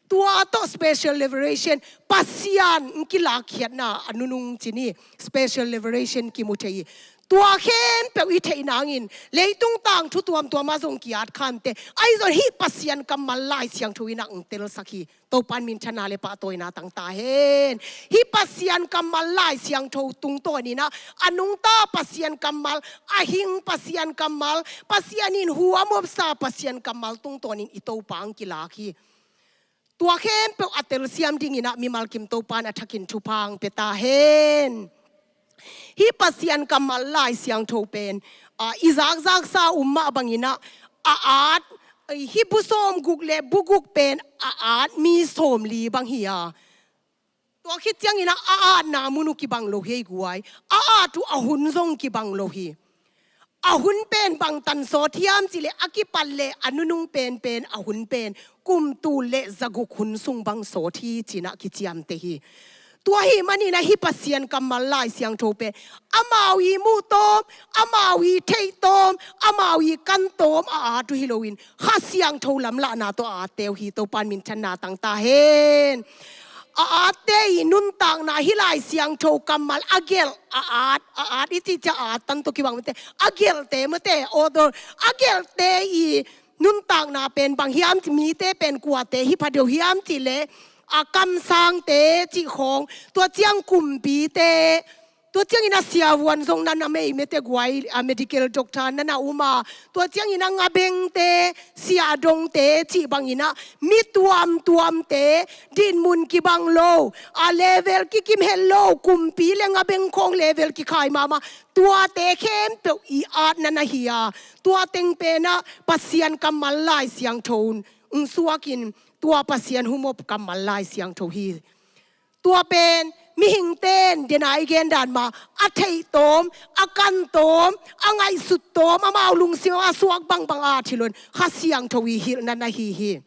Tua tawh special revelation, Pasian in kilakkhiatna a nunung ci ni, special revelation kimu thei hi. Tua khempeuh i theih nangin leitung tangthu tuamtuam ah zong ki-at khante, ahi zong hih Pasian kammal Lai Siangtho in ah hong telsak hi. Topa'n minthanna le pahtawina tang ta hen. Hih Pasian kammal Lai Siangtho tungtawnin ah a nungta Pasian kammal, a hing Pasian kammal, Pasian in hu a mawhsa Pasian kammal tungtawnin i Topa hong kilak hi. Tua khempeuh a telsiam dingin ah mimal kim Topa'n a thakin thupha hong pia ta hen. Hih Pasian kammal Lai Siangtho pen, ah, i zakzaksa um mah bangin ah a at, hih bu sawmguk le bu guk pen a at mi sawmli bang hi a. Tua khit ciangin ah a atna mun uh kibang lo hi ei guai. A at uh a hun zong kibang lo hi. A hun pen bangtan sawt hiam cih leh a kipat le a nunung penpen a hun pen kum tul le zaguk hun sung bang sawt hi ci-in ah kiciamteh hi. Tua ahih manin ah hih Pasian kammal Lai Siangtho pen amau i muh tawm, amau i theih tawm, amau i kan tawm a at uh hi loin Kha Siangtho lamlahna tawh a atte uh hi. Topa'n minthanna tang ta hen. A atte i nuntakna hih Lai Siangtho kammal a gelh, a at, a at i cih ciang a at tan tawh kibang mate, a gelhte mate, order, a gelhte i nuntakna pen bang hiam, mite pen kuate hi pha deuh hiam cih leh, a kamsangte cih khawng, tua ciang kumpite, tua ciangin ah siavuan zong na na mei mate guai, a medical doctor na na um a, tua ciangin ah ngabengte, siahdongte cih bangin ah mi tuamtuamte, dinmun kibang lo, a level kikim het lo, kumpi le ngabeng khawng level kikhai mahmah, tuate khempeuh i atna na hi a. Tua teng pen ah Pasian kammal Lai Siangtho in hong suakin, tua Pasian humop kammal Lai Siangtho hi. Tua pen mihingte in, den a i gen dan mah, a theih tawm, a kan tawm, a ngaihsut tawm, amau lungsim a suak bangbang a at hi loin Kha Siangtho i hilhna na hi hi.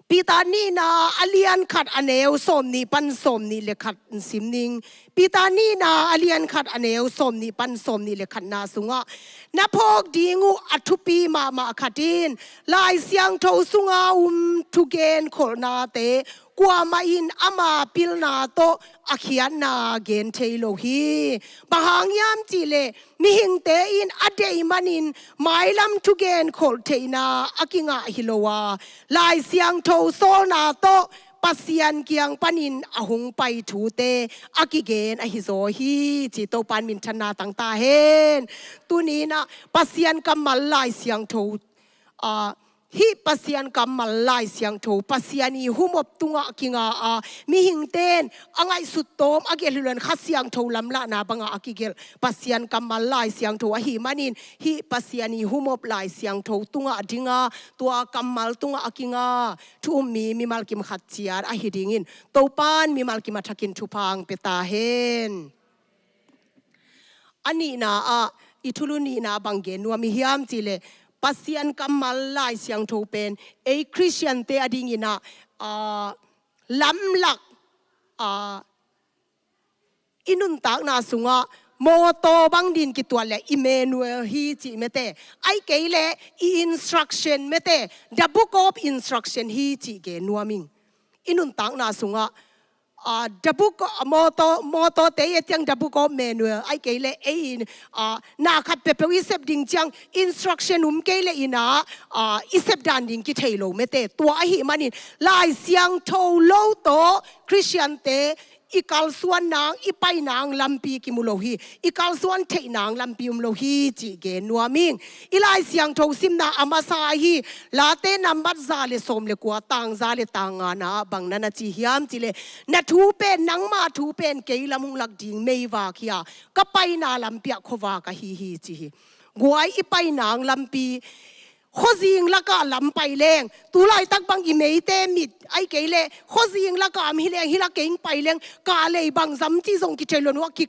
Peter nihna a lian khat a neu sawmnih pan sawmnih le khat in sim ning. Peter nihna a lian khat a neu sawmnih pan sawmnih le khatna sungah na phawk ding uh a thupi mahmah khat in Lai Siangtho sunga um thugen kholhnate kuamah in ama pilna tawh a khiatna gen thei lo hi. Bang hang hiam cih leh mihingte in a deih manin mailam thugen kholh theihna a kingah hi lo a, Lai Siangtho sawlna tawh Pasian kiang panin a hong pai thute a kigen ahi zaw hi, ci Topa'n minthanna tang ta hen. Tuni-in ah Pasian kammal Lai Siangtho, ah, hih Pasian kammal Lai Siangtho, Pasian i humop tungah kinga a, mihingte in a ngaihsut tawm a gelh hi loin Kha Siangtho lamlahna bangah a kigelh Pasian kammal Lai Siangtho ahih manin, hih Pasian i humop Lai Siangtho tungah dinga, tua kammal tungah a kinga thu um mi mimal kim khat ciat ahi dingin Topa'n mimal kim a thakin thupha hong pia ta hen. A nihna ah, i thulu nihna bang gen nuam i hiam cih leh, Pasian kammal Lai Siangtho pen ei Khristiante a dingin ah, ah, lamlak, ah, i nuntakna sungah mawtaw bang dingin kituat leh Emmanuel hi cih mate, ahih kei leh i instruction mate, the book of instruction hi cih gen nuam ing. I nuntakna sungah, ah, the book, ah, mawtaw, mawtawte i et ciang the book of manual, ahih kei leh ei in, ah, na khat peuhpeuh i sep ding ciang instruction um kei leh in ah, ah, i sep dan ding kithei lo mate. Tua ahih manin Lai Siangtho lo tawh Khristiante i kalsuan nang, i pai nang lampi kimu lo hi, i kalsuan theih nang lampi um lo hi cih gen nuam ing. I Lai Siangtho simna a masa ahi Late nambat za le sawm le kua, tang za le tang ngana ah bang na na ci hiam cih leh, na thu pen, nangma thu pen kei lam hong lak ding meivak hi a, ka paina lampi ah khuavak ahi hi ci hi. Guai, i pai nang lampi khuazing lakah lam pai leng, tu laitak bang i meite mit, ahih kei leh khuazing lakah om hi leng, hih lakah pai leng, ka lei bang zam cih zong kithei lo, nuak ki,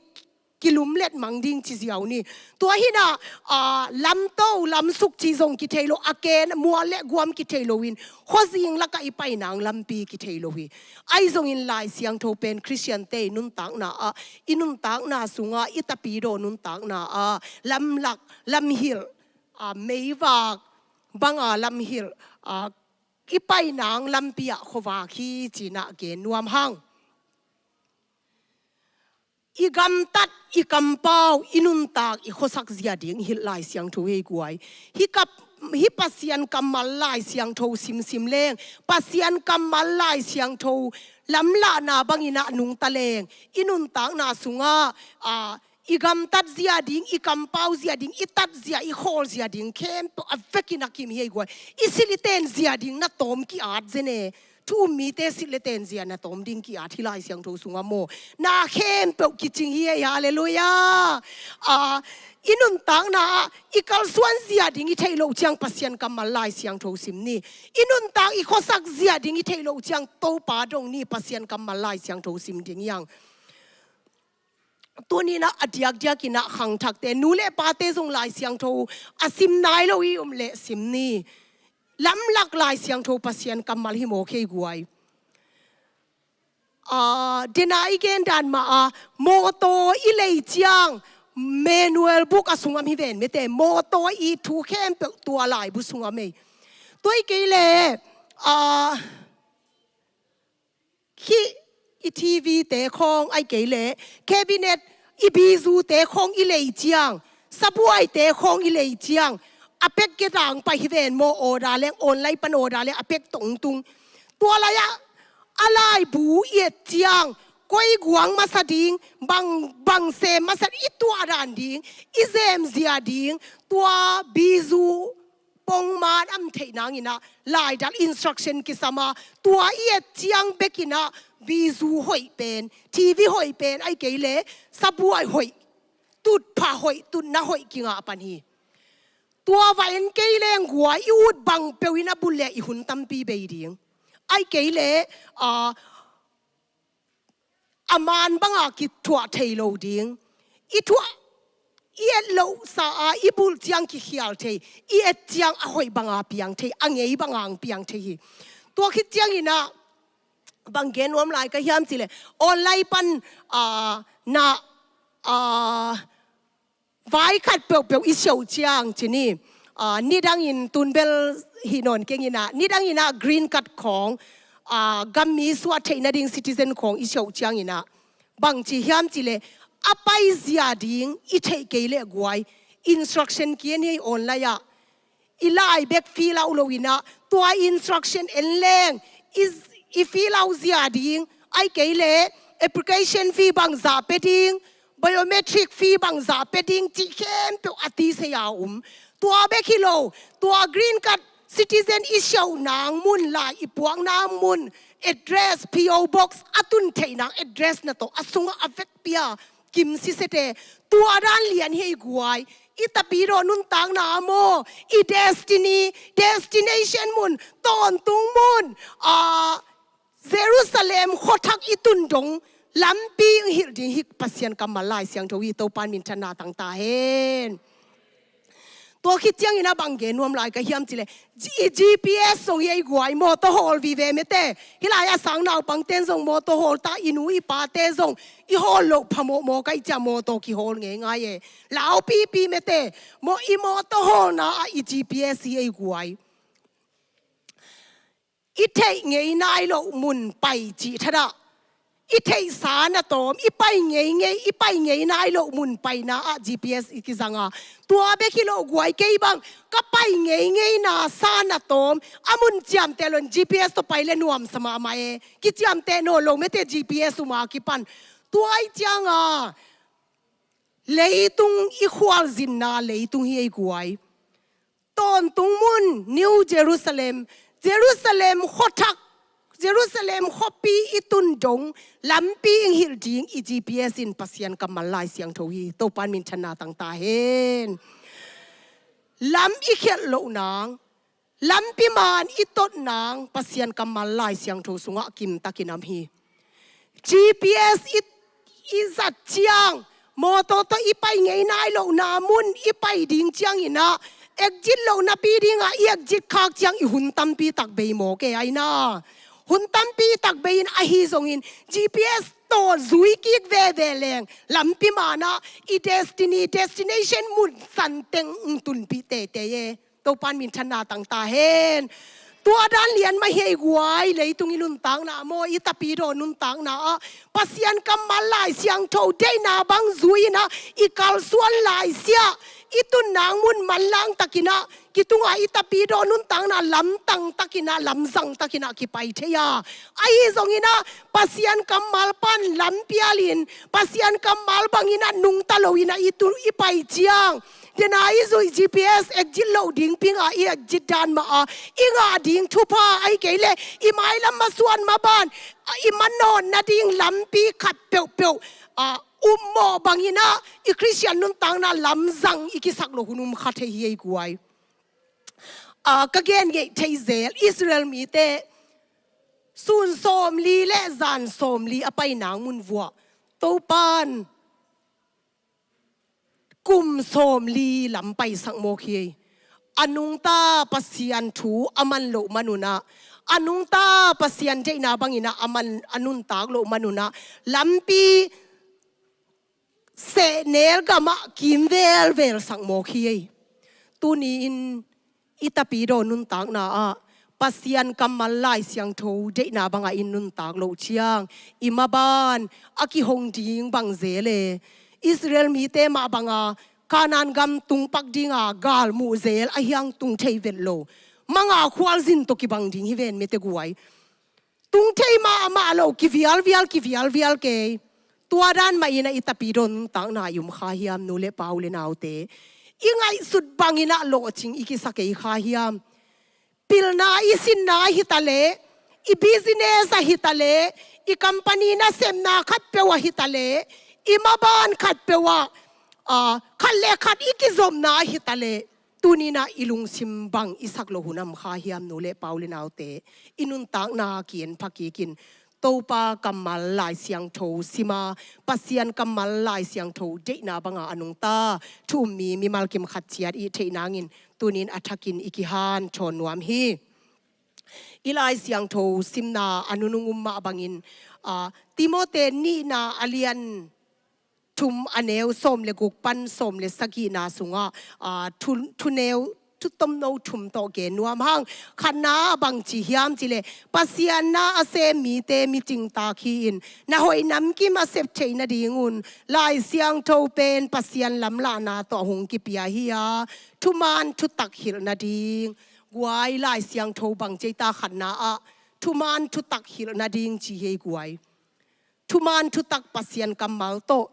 kilumlet mang ding ci ziau ni. Tua hi-in ah, ah, lamto, lamsuk cih zong kithei lo, a ken, mual le guam kithei loin, khuazing lakah i pai nang lampi kithei lo hi. Ahi zongin Lai Siangtho pen Khristiante i nuntakna ah, i nuntakna sungah, i tapidaw nuntakna ah lamlak, lamhilh, ah, meivak banga lamhilh, ah, i pai nang lampi ah khuavak hi ci-in ah gen nuam hang. I gamtat, i kampau, i nuntak, i khuasak zia ding i hilh Lai Siangtho hi ei guai. Hih kap, hih Pasian kammal Lai Siangtho simsim leng, Pasian kammal Lai Siangtho lamlahna bangin ah nungta leng, i nuntakna sungah, a, i gamtat zia ding, i kampau zia ding, i tat zia, i khawl zia ding khempeuh a vekin a kim hi ei guai. I silh i ten zia ding na tawm ki-at zen e. Thu um mite silh le ten zia na tawm ding ki-at hi Lai Siangtho sungah maw. Na khempeuh kicing hi ei, halleluiah. A, i nuntakna ah i kalsuan zia ding i theih loh ciang Pasian kammal Lai Siangtho sim ni. I nuntak i khuasak zia ding i theih loh ciang Topa dong ni, Pasian kammal Lai Siangtho sim ding hi hang. Tuni-in ah a diakdiakin ah khangthakte, nu le pate zong Lai Siangtho a sim nai lo i om leh sim ni. Lamlak Lai Siangtho Pasian kammal hi mawk ei guai. A, dena i gen dan mah a, mawtaw i lei ciang manual book a sungah om hi ven mete, mawtaw i thu khempeuh tua laibu sungah om ei. Tua hi kei leh, a, hih i T V te khawng, ahih kei leh cabinet, i bizu te khawng i lei ciang, sabuai te khawng i lei ciang, a pek kidang pai hi ven maw, order leng, online pan order leng, a pek tawh tung. Tua lai-ah a laibu i et ciang, koi guang masa ding, bang, bang sem masa ding, i tuah dan ding, i zem zia ding, tua bizu pongman a om theih nangin ah, laidal instruction kisam a, tua i et ciang bekin ah, bizu hoih pen, T V hoih pen, ahih kei leh sabuai hoih, tutphah hoih, tutna hoih kingah pan hi. Tua va en kei leng guai, i ut bang peuh in a bul leh i hun tampi bei ding. Ahih kei leh, a, a man banga kithuah thei lo ding. I thuah, i et loh sa a, i bul ciang kikhial thei, i et ciang a hoih banga piang thei, a ngei banga piang thei hi. Tua khit ciangin ah, bang gen nuam lai ka hiam cih leh, online pan, a, na, a, vai khat peuhpeuh i siauh ciang ci ni, a, nidangin tun bel hi nawn keng in ah, nidangin ah green card khawng, a, gammi suah theih nading citizen khawng i siauh ciangin ah, bangci hiam cih leh, a pai zia ding i theih kei leh guai, instruction ki-en hi ei online ah. I lai bek fill out lo in ah, tua instruction en leng, i, i fill out zia ding, ahih kei leh application fee bangzah pia ding, biometric fee bangzah pia ding, cih khempeuh a tisa a om. Tua bek hi lo, tua green card citizen i siauh nang mun, lai i puak nang mun, address, P O box, a tun theih nang address na tawh, a sungah a vekpi a kim sisete, tua dan lian hi ei guai. I tapidaw nuntakna ah maw, i destiny, destination mun, tawntung mun, a, Jerusalem khuathak i tun dong lampi i hilh ding hi Pasian kammal Lai Siangtho hi. Topa'n minthanna tang ta hen. Tua khit ciangin ah bang gen nuam lai ka hiam cih leh, G-, G P S zong hi ei guai, mawtaw hawl vive mete. Hih lai a sang naupangte'n zong mawtaw hawl ta, i nu i pate zong i hawl loh phamawhmawh ka hih ciang mawtaw kihawl ngeingai e. Laupipi mete. Maw, i mawtaw hawlna ah i G P S hi ei guai. I theih ngei nai loh mun pai cih thadah, i theihsa na tawm, i pai ngei ngei, i pai ngei nai loh mun paina ah G P S i kizang a. Tua bek hi lo guai, kei bang ka pai ngei ngeina sa na tawm, a mun ciamteh loin G P S tawh pai leh nuamsa mahmah e. Kiciamteh nawn lo mete, G P S um a kipan. Tua ahih ciangin leitung i khualzinna leitung hi ei guai. Tawntung mun, New Jerusalem, Jerusalem khuathak, Jerusalem khuapi i tun dong lampi i hilh ding i G P S in Pasian kammal Lai Siangtho hi. Topa'n minthanna tang ta hen. Lam i khialh loh nang, lampi man i tot nang Pasian kammal Lai Siangtho sungah kimtakin om hi. G P S i, i zat ciang, mawtaw tawh i pai ngei nai lohna mun i pai ding ciangin ah, exit loh napi dingah i exit khak ciang i hun tampi tak bei mawk e, ai na. Hun tampi tak bei in, ahi zongin G P S tawh zui kik veve leng lampi man ah i destiny, destination mun santeng hong tunpih teitei e. Topa'n minthanna tang ta hen. Tua dan lian mah hi ei guai, leitung i nuntakna maw, i tapidaw nuntakna ah Pasian kammal Lai Siangtho deihna bang zui-in ah i kalsuan laisia i tun nang mun manlang takin ah kitung a i tapidaw nuntakna lamtang takin ah, lamzang takin ah kipai thei a, ahi zongin ah Pasian kammal pan lampialin Pasian kammal bangin ah nungta loin ah i tu i pai ciang, dena i zuih G P S exit loh ding ping a i exit dan mah a i ngah ding thupha, ahih kei leh i mailam masuan maban a i manawh nading lampi khat peuhpeuh a ummawh bangin ah i Khristian nuntakna lamzang i kisak loh hun um kha thei hi ei guai. A, ka gen ngeih thei zel, Israel mite sun sawmli le zan sawmli a pai nang mun vuah Topan kum sawmli lam paisak mawk hi ei. A nungta Pasian thu a man loh manun ah, a nungta Pasian deihna bangin ah a man, a nuntak loh manun ah lampi sehnel gamah kim velvel sak mawk hi ei. Tuni-in i tapidaw nuntakna ah Pasian kammal Lai Siangtho deihna bangah i nuntak loh ciang i maban a kihong ding bang zel e. Israel mite mah banga Kanaan gam tung pak dinga galmuh zel ahi hang tung thei vet lo. Manga khualzin tawh kibang ding hi ven mite guai. Tung thei mahmah lo, kivialvial kivialvial kei. Tua dan mah in ah i tapidaw nuntakna i um kha hiam, nu le pa u le naute? I ngaihsut bangin ah lawhcing i kisa kei kha hiam? Pilna i sinna ahi ta leh, i business ahi ta leh, i company nasepna khatpeuh ahi ta leh, i maban khatpeuh ah, ah, khat le khat i kizopna ahi ta leh, tuni-in ah i lungsim bang i sak loh hun a om kha hiam, nu le pa u le naute? I nuntakna ki-en pha kikin Topa kammal Lai Siangtho sima, Pasian kammal Lai Siangtho deihna banga a nungta thu um mi mimal kim khat ciat i theih nangin tuni-in a thakin i kihanthawn nuam hi. I Lai Siangtho simna a nunung um mah bangin, ah, Timote nihna a lian thum a neu sawm le guk pan sawm le sagihna sungah, ah, thu, thuneu, thu tomno thum tawh gen nuam hang. Khatna bangci hiam cih leh, Pasian na a sem mite mi cingtak hi-in, na hoih namkim a sep theih nadingun Lai Siangtho pen Pasian lamlahna tawh hong kipia hi a, thuman thutak hilh nading. Guai, Lai Siangtho bangci ei ta? Khatna ah thuman thutak hilh nading ci hi ei guai. Thuman thutak Pasian kammal tawh,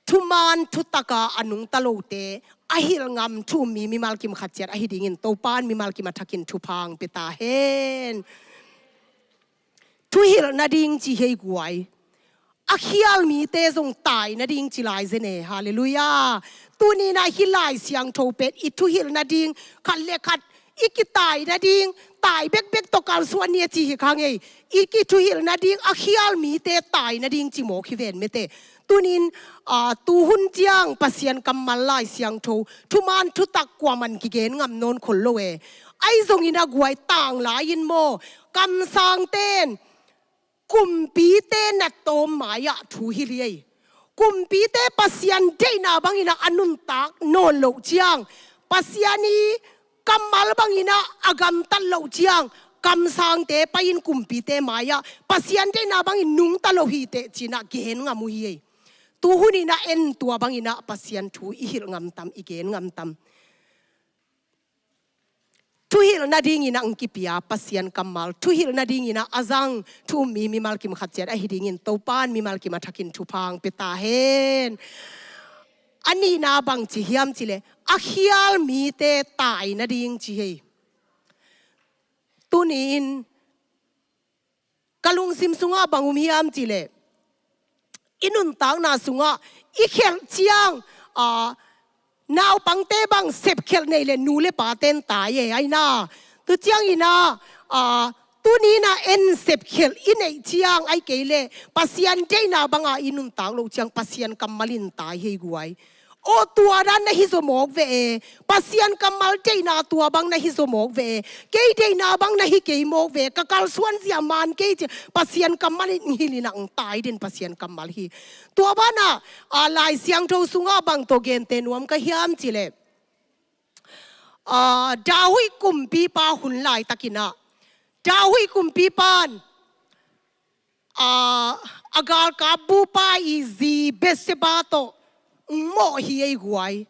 thuman thutaka a nungta lote a hilh ngam thu um mi mimal kim khat ciat ahi dingin Topan mimal kim a thakin thupha hong pia ta hen. Thu hilh nading ci hi ei guai. A khial mite zong tai nading ci lai zen e. Halleluiah. Tuni-in ah hih Lai Siangtho pen i thu hilh nading, khat le khat i kitai nading, tai bekbek tawh kalsuan ni a ci hi kha ngei. I kithuhilh nading, a khial mite tai nading ci mawk hi ven mite. Tuni-in, aa, tuhun ciang Pasian kammal Lai Siangtho thuman thutak kuaman kigen ngam nawn khol lo e. Ahi zongin a guai, tanglai-in maw, kamsangte in kumpite natawm mai-ah thu hilh hi ei. Kumpite Pasian deihna bangin ah a nuntak nawn loh ciang, Pasian ii kammal bangin ah a gamtat loh ciang, kamsangte pai-in kumpite mai-ah Pasian deihna bangin nungta lo hi teh ci-in ah gen ngam uh hi ei. Tuhun in ah en, tua bangin ah Pasian thu i hilh ngam tam, i gen ngam tam? Thuhilh nadingin ah hong kipia Pasian kammal, thuhilh nadingin ah a zang thu um mi mimal kim khat ciat ahi dingin Topan mimal kim a thakin thupha hong pia ta hen. A nihna bangci hiam cih leh, a khial mite tai nading ci hi ei. Tuni-in ka lungsim sungah bang um hiam cih leh, i nuntakna sungah i khelh ciang, aa, naupangte bang sepkhelh neih leh nu le pate in tai e, ahi na. Tua ciangin ah, aa, tuni-in ah en, sepkhelh i neih ciang, ahih kei leh Pasian deihna banga i nuntak loh ciang Pasian kammal in tai hi ei guai. Aw, tua dan na hi zaw mawk ve e. Pasian kammal deihna tua bang na hi zaw mawk ve e. Kei deihna bang na hi kei mawk ve. Ka kalsuan zia man kei ci, Pasian kammal in hilh in ah hong tai den Pasian kammal hi. Tua banah, aa, Lai Siangtho sungah bang tawh gente nuam ka hiam cih leh, Aa, David kumpipa hun laitakin ah, David kumpipa in, aa, a galkap bupa i zi Bathsheba tawh mawh hi ei guai.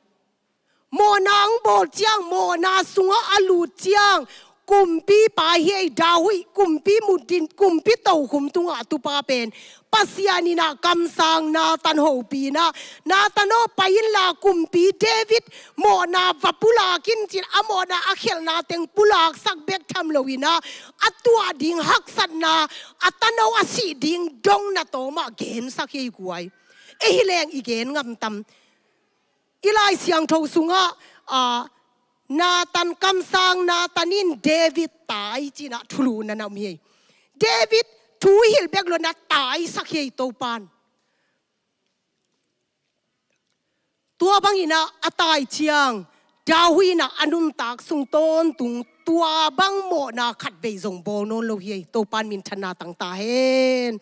Mawhna ang bawl ciang, mawhna sungah a lut ciang, kumpipa hi ei, David kumpi mutin, kumpi tokhum tungah tupa pen Pasian in ah kamsang Nathan hopih in ah, Nathan aw, pai inla kumpi David mawhna va pulak in ci-in, a mawhna a khelhna teng pulaksak bek tham lo in ah, a tuah ding haksatna, a tano a sih ding dong na tawmah gensak hi ei guai. Ei hi leng i gen ngam tam? I Lai Siangtho sungah, aa, Nathan, kamsang Nathan in David tai ci-in ah thulu na na om hi ei. David thu hilh bek lo-in ah taisak hi ei Topa in. Tua bangin ah a tai ciang, David in ah a nuntak sung tawntung tua bang mawhna khatvei zong bawl nawn lo hi ei. Topa in minthanna tang ta hen.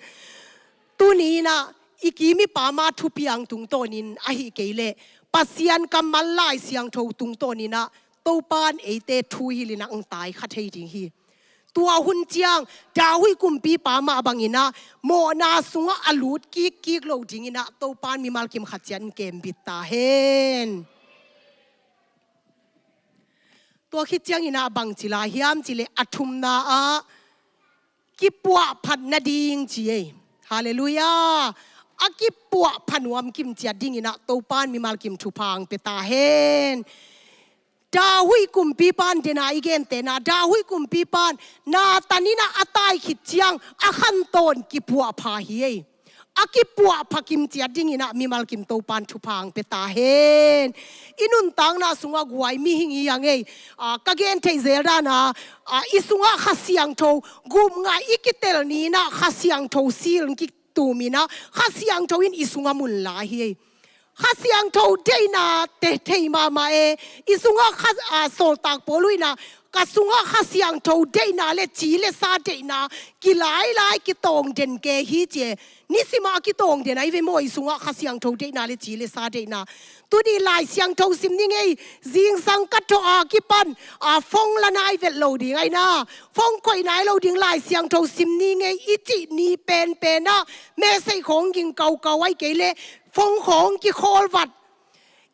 Tuni in ah i kim i pam a thupiang tungtawnin ahih kei leh Pasian kammal Lai Siangtho tungtawnin ah Topa in eite thu hilh in ah hong tai kha thei ding hi. Tua hun ciang David kumpipa mah bangin ah mawhna sungah a lut kikkik lo dingin ah Topa in mimal kim khat ciat hong kembit ta hen. Tua khit ciangin ah bangci lai hiam cih leh a thumna ah kipuahphat nading ci ei. Halleluiah. A kipuahpha nuam kim ciat dingin ah Topa in mimal kim thupha hong pia ta hen. David kumpipa in, dena i gentehna, David kumpipa in Nathan in ah a tai khit ciang a khantawn kipuahpha hi ei. A kipuahpha kim ciat dingin ah mimal kim Topa in thupha hong pia ta hen. I nuntakna sungah guai, mihing i hi hang ei. Aa, ka gen theih zel dan a, aa, i sungah Kha Siangtho gupna i kitel ni-in ah Kha Siangtho seal kitum in ah Kha Siangtho in i sungah mun la hi ei. Kha Siangtho deihna te thei mahmah e. I sungah Kha, aa, sawltak Paul in ah, ka sungah Kha Siangtho deihna le ci le sa deihna kilailai kitawng den kei hi ci e. Nisim a kitawng den ahi ve maw, i sungah Kha Siangtho deihna le ci le sa deihna. Tuni Lai Siangtho sim ni ngei, zingsang ka thawh a kipan, aa, phone la nai vet lo ding ahi na, phone khoih nai lo ding, Lai Siangtho sim ni ngei i cih ni penpen ah message khawng ging kaukau ahi kei leh phone khawng kikhawl vat.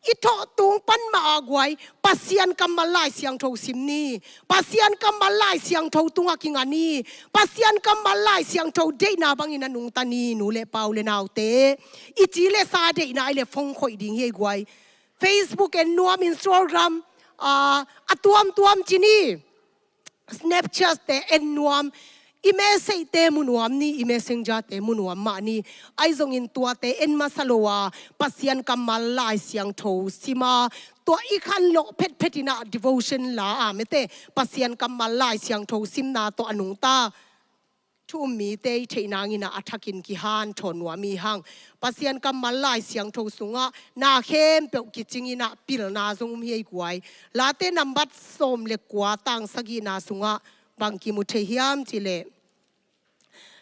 I thawh tung pan mah a guai, Pasian kammal Lai Siangtho sim ni. Pasian kammal Lai Siangtho tungah kinga ni. Pasian kammal Lai Siangtho deihna bangin a nungta ni, nu le pa, u le naute. I ci le sa deihna ahi leh phone khoih ding hi ei guai. Facebook en nuam, Instagram, aa, a tuamtuam ci ni. Snapchat te en nuam, i message te mu nuam ni, i Messenger te mu nuam mah ni. Ahi zongin tuate en masa lo a, Pasian kammal Lai Siangtho sim a, tua i khanlawh phetphet in ah devotion la a mete, Pasian kammal Lai Siangtho simna tawh a nungta thu um mite i theih nangin ah a thakin kihanthawn nuam i hi hang. Pasian kammal Lai Siangtho sungah na khempeuh kicingin ah pilna zong um hi ei guai. Late nambat sawm le kua tang sagihna sungah bang kimu thei hiam cih leh,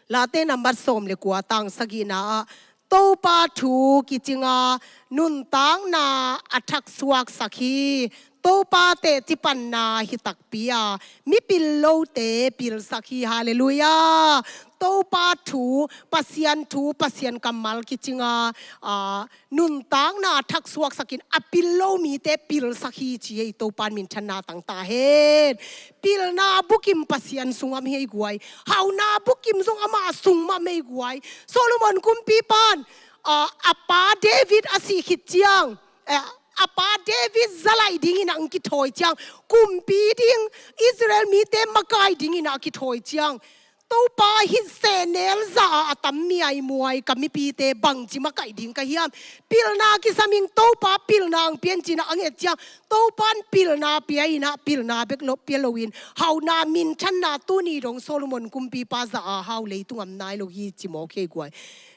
Late nambat sawm le kua tang sagihna ah, Topa thu kicing a, nuntakna a thaksuaksak hi. Topa teci panna hi takpi a, mipil lote pilsak hi. Halleluiah. Topa thu, Pasian thu, Pasian kammal kicing a, aa, nuntakna a thaksuaksak in a pil lo mite pilsak hi ci ei. Topa in minthanna tang ta hen. Pilna bukim Pasian sung om hi ei guai. Hauhna bukim zong amah sung mah om ei guai. Solomon kumpipa in, aa, a pa David a sih khit ciang, eh, a pa David zalaih dingin ah hong kithawi ciang, kumpi ding, Israel mite makai dingin ah a kithawi ciang, Topa, hih sehnel za a a tam miaimuai ka mipite bangci makaih ding ka hiam? Pilna kisam ing, Topa, pilna hong pia in ci-in ah a nget ciang, Topa in pilna pia in ah, pilna bek lo, pia loin, hauhna, minthanna tuni dong Solomon kumpipa za a hau leitung om nai lo hi ci mawk hi ei guai.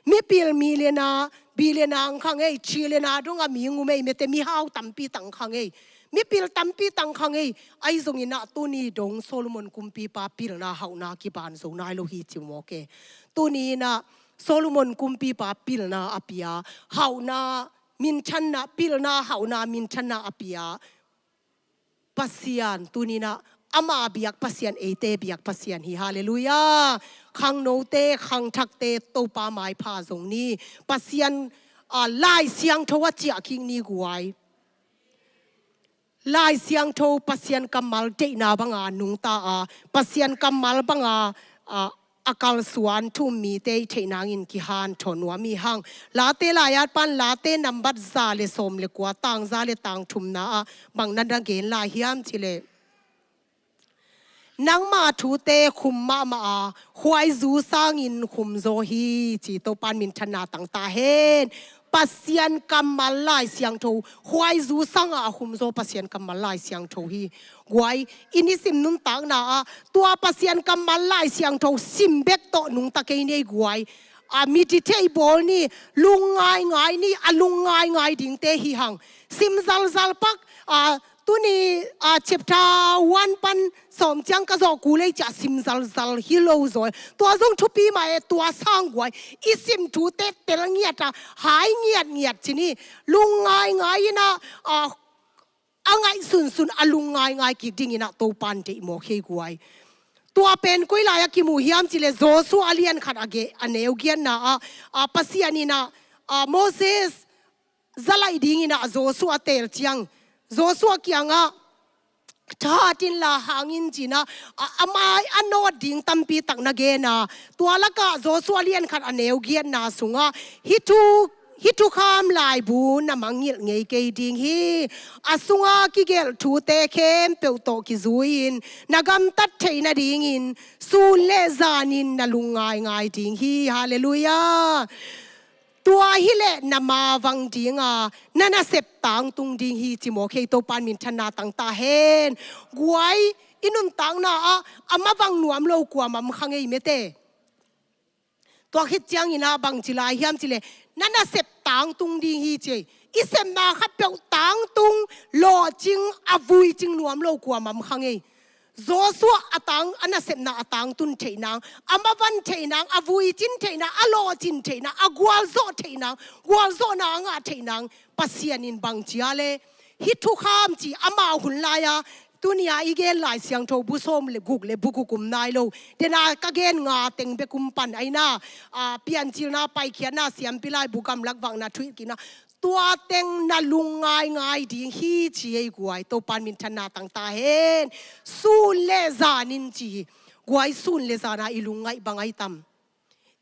Mipil millionaire, billionaire hong khang ei, trillionaire dong a mi hong um ei, mete mihau tampi tang khang ei. Mipil tampi tang khang ei, ahi zongin ah tuni dong Solomon kumpipa pilna hauhna kiban zo nai lo hi ci mawk e. Tuni in ah Solomon kumpipa pilna a pia, hauhna, minthanna, pilna, hauhna, minthanna a pia. Pasian tuninah ama biak Pasian, eite biak Pasian hi. Halleluiah. Khangnote, khangthakte Topa maipha zong ni. Pasian a, Lai Siangtho a ciahkik ni guai. Lai Siangtho Pasian kammal deihna banga nungta a, Pasian kammal banga a, a kalsuan thu-um mite i theih nangin kihanthawn nuam hi hang. Late lai-at pan Late nambat za le sawm le kua, tang za le tang thumna ah bang na na gen lai hiam cih leh, nangma thute khum mahmah a, khuaizu sangin khumzaw hi, ci. Topan minthanna tangta hen. Pasian kammal Lai Siangtho, khuaizu sangah a khumzaw Pasian kammal Lai Siangtho hi. Guai, i nisim nuntakna ah tua Pasian kammal Lai Siangtho sim bek tawh nungta kei ni ei guai. A, meditate bawl ni, lungngaingai ni, a lungngaingai dingte hi hang. Sim zalzal pak, a, tuni, a, chapter one pan sawm ciang ka zawh kul ei ciah sim zalzal hi lo zaw. Tua zong thupi mah e, tua sang guai. I sim thute tel ngiat a, hai ngiatngiat ci ni. Lungngaingai in a, a, a ngaihsunsun a lungngaingai kik dingin ah Topan deih mawk hi ei guai. Tua pen koi lai-ah kimu hiam cih leh Joshua a lian khat a ge, a neu giatna ah, a, Pasian in ah, a, Moses zalaih dingin ah Joshua teel ciang, Joshua kiangah, thahat inla hang in ci-in ah, a, a mai a nawt ding tampi tak na gen a. Tua lakah Joshua lian khat a neu giatna sungah, hih thu, hih thukham laibu na mangngilh ngei kei ding hi. A sunga kigelh thute khempeuh tawh kizui-in na gamtat theih nadingin sun le zanin na lungngaingai ding hi. Halleluiah. Tua hi leh na mavang ding a, na nasep tangtung ding hi, ci mawk hi ei. Topan minthanna tangta hen. Guai, i nuntakna ah a mavang nuam lo kua mah om kha ngei mete. Tua khit ciangin ah bangci lai hiam cih leh, na nasep tangtung ding hi, ci ei. I sepna khatpeuh tangtung, lawhcing, a vuicing nuam lo kua mah om kha ngei. Joshua a tang, a nasepna a tangtun theih nang, a mavan theih nang, a vuicin theih nang, a lawhcin theih nang, a gualzawh theih nang, gualzawhna a ngah theih nang, Pasian in bangci a leh, hih thukham ci amau hun lai-a, tuni-a i gen Lai Siangtho bu sawm le guk le bu guk um nai lo. Dena ka gen nga teng bek um pan ahi na, a, Piancilna, Paikhiatna, Siampi Laibu, Gamlak Vakna, Thuhilhkikna, tua teng na lungngaingai ding hi, ci ei guai. Topan minthanna tangta hen. Sun le zanin ci hi. Guai, sun le zana i lungngaih bang ahi tam?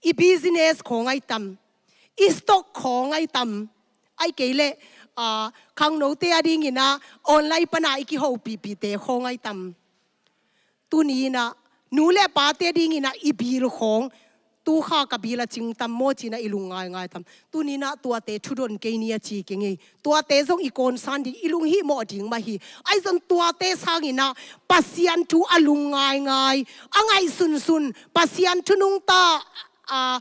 I business khawng ahi tam? I stock khawng ahi tam? Ahih kei leh, a, khangnote a dingin ah online pana i kihopihpihte khawng ahi tam? Tuni-in ah nu le pate dingin ah i bil khawng, tu kha ka bil a cing tam maw ci-in ah i lungngaingai tam? Tuni-in ah tuate thudon kei ni a ci keng ei. Tuate zong i concern ding, i lunghimawh ding mah hi. Ahi zong tuate sangin ah Pasian thu a lungngaingai, a ngaihsunsun, Pasian thu nungta, a,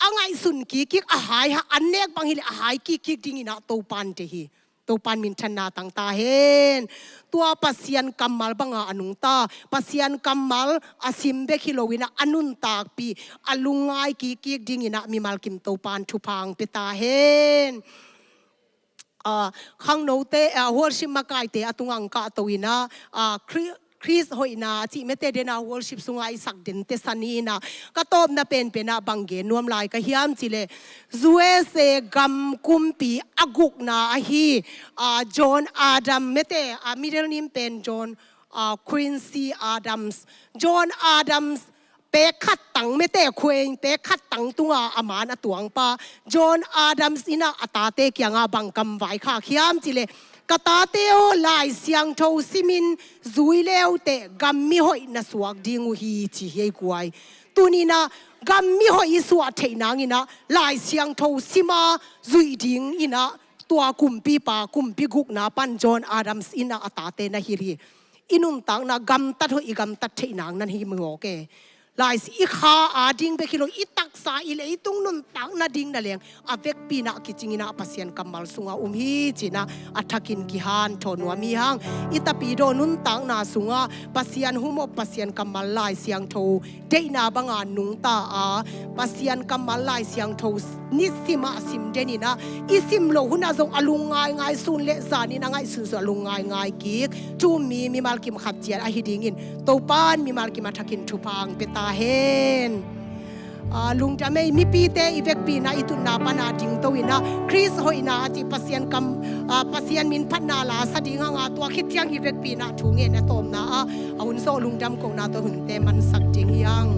a ngaihsun kikkik, a hai, a nek bang hi leh a hai kikkik dingin ah Topan deih hi. Topan minthanna tangta hen. Tua Pasian kammal banga a nungta, Pasian kammal a sim bek hi loin ah a nuntakpih, a lungngai kikkik dingin ah mimal kim Topan thupha hong pia ta hen. A, khangnote, a, worship makaite a tungah hong kahto in ah, a, Khri-, Khrist hoihna a cih mete dena worship sungah i sak dente sa ni in ah, ka tawpna penpen ah bang gen nuam lai ka hiam cih leh, U S A gam kumpi a gukna ahi, a, John Adams, mete, a, middle name pen John, a, Quincy Adams. John Adams pek khat tang, mete, khueng pek khat tang tunga a man a tuangpa John Adams in ah a tate kiangah bang kam vaikhak hiam cih leh, ka tate aw, Lai Siangtho simin zui le uh teh gam mihoih na suak ding uh hi, ci hi ei guai. Tuni-in ah gam mihoih i suah theih nangin ah Lai Siangtho sima zuih dingin ah tua kumpipa, kumpi gukna pan John Adams in ah a tate na hilh hi. I nuntakna gamtat hoih i gamtat theih nang na hi mawk e. Lai, i kha a ding bek hi lo, i taksa, i leitung nuntakna ding na leng a vekpi in ah kicing in ah Pasian kammal sungah um hi ci-in ah a thakin kihanthawn nuam hi hang. I tapidaw nuntakna sungah Pasian humop, Pasian kammal, Lai Siangtho deihna banga nungta a, Pasian kammal, Lai Siangtho nisim ah sim den in ah, i sim loh hun ah zong a lungngaingai, sun le zan in a ngaihsun zong a lungngaingai kik thu-um mi mimal kim khat ciat ahi dingin Topa'n mimal kim a thakin thupha hong pia ta hen. Aa, lungdam ei, mipite i vekpi in ah i tutna pan a dingto in ah, Khrist hoihna a cih Pasian kam, aa, Pasian min phatna la sa ding hang a, tua khit ciang i vekpi in ah thungen a tawpna ah a hun zawh lungdam kohna tawh hunte mansak ding hi hang.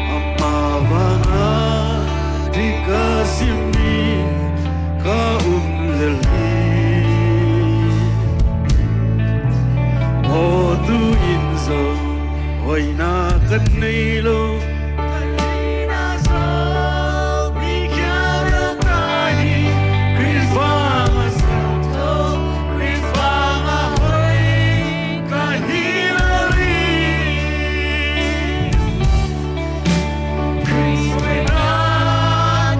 Ama banga ding ka sim in ka um lel hi. Aw, tu-in zong hoihna ka nei lo. Ka hihna zong mi khialh lo ka hi. Khrist banga siangtho, Khrist banga hoih ka hi lo hi. Khrist hoihna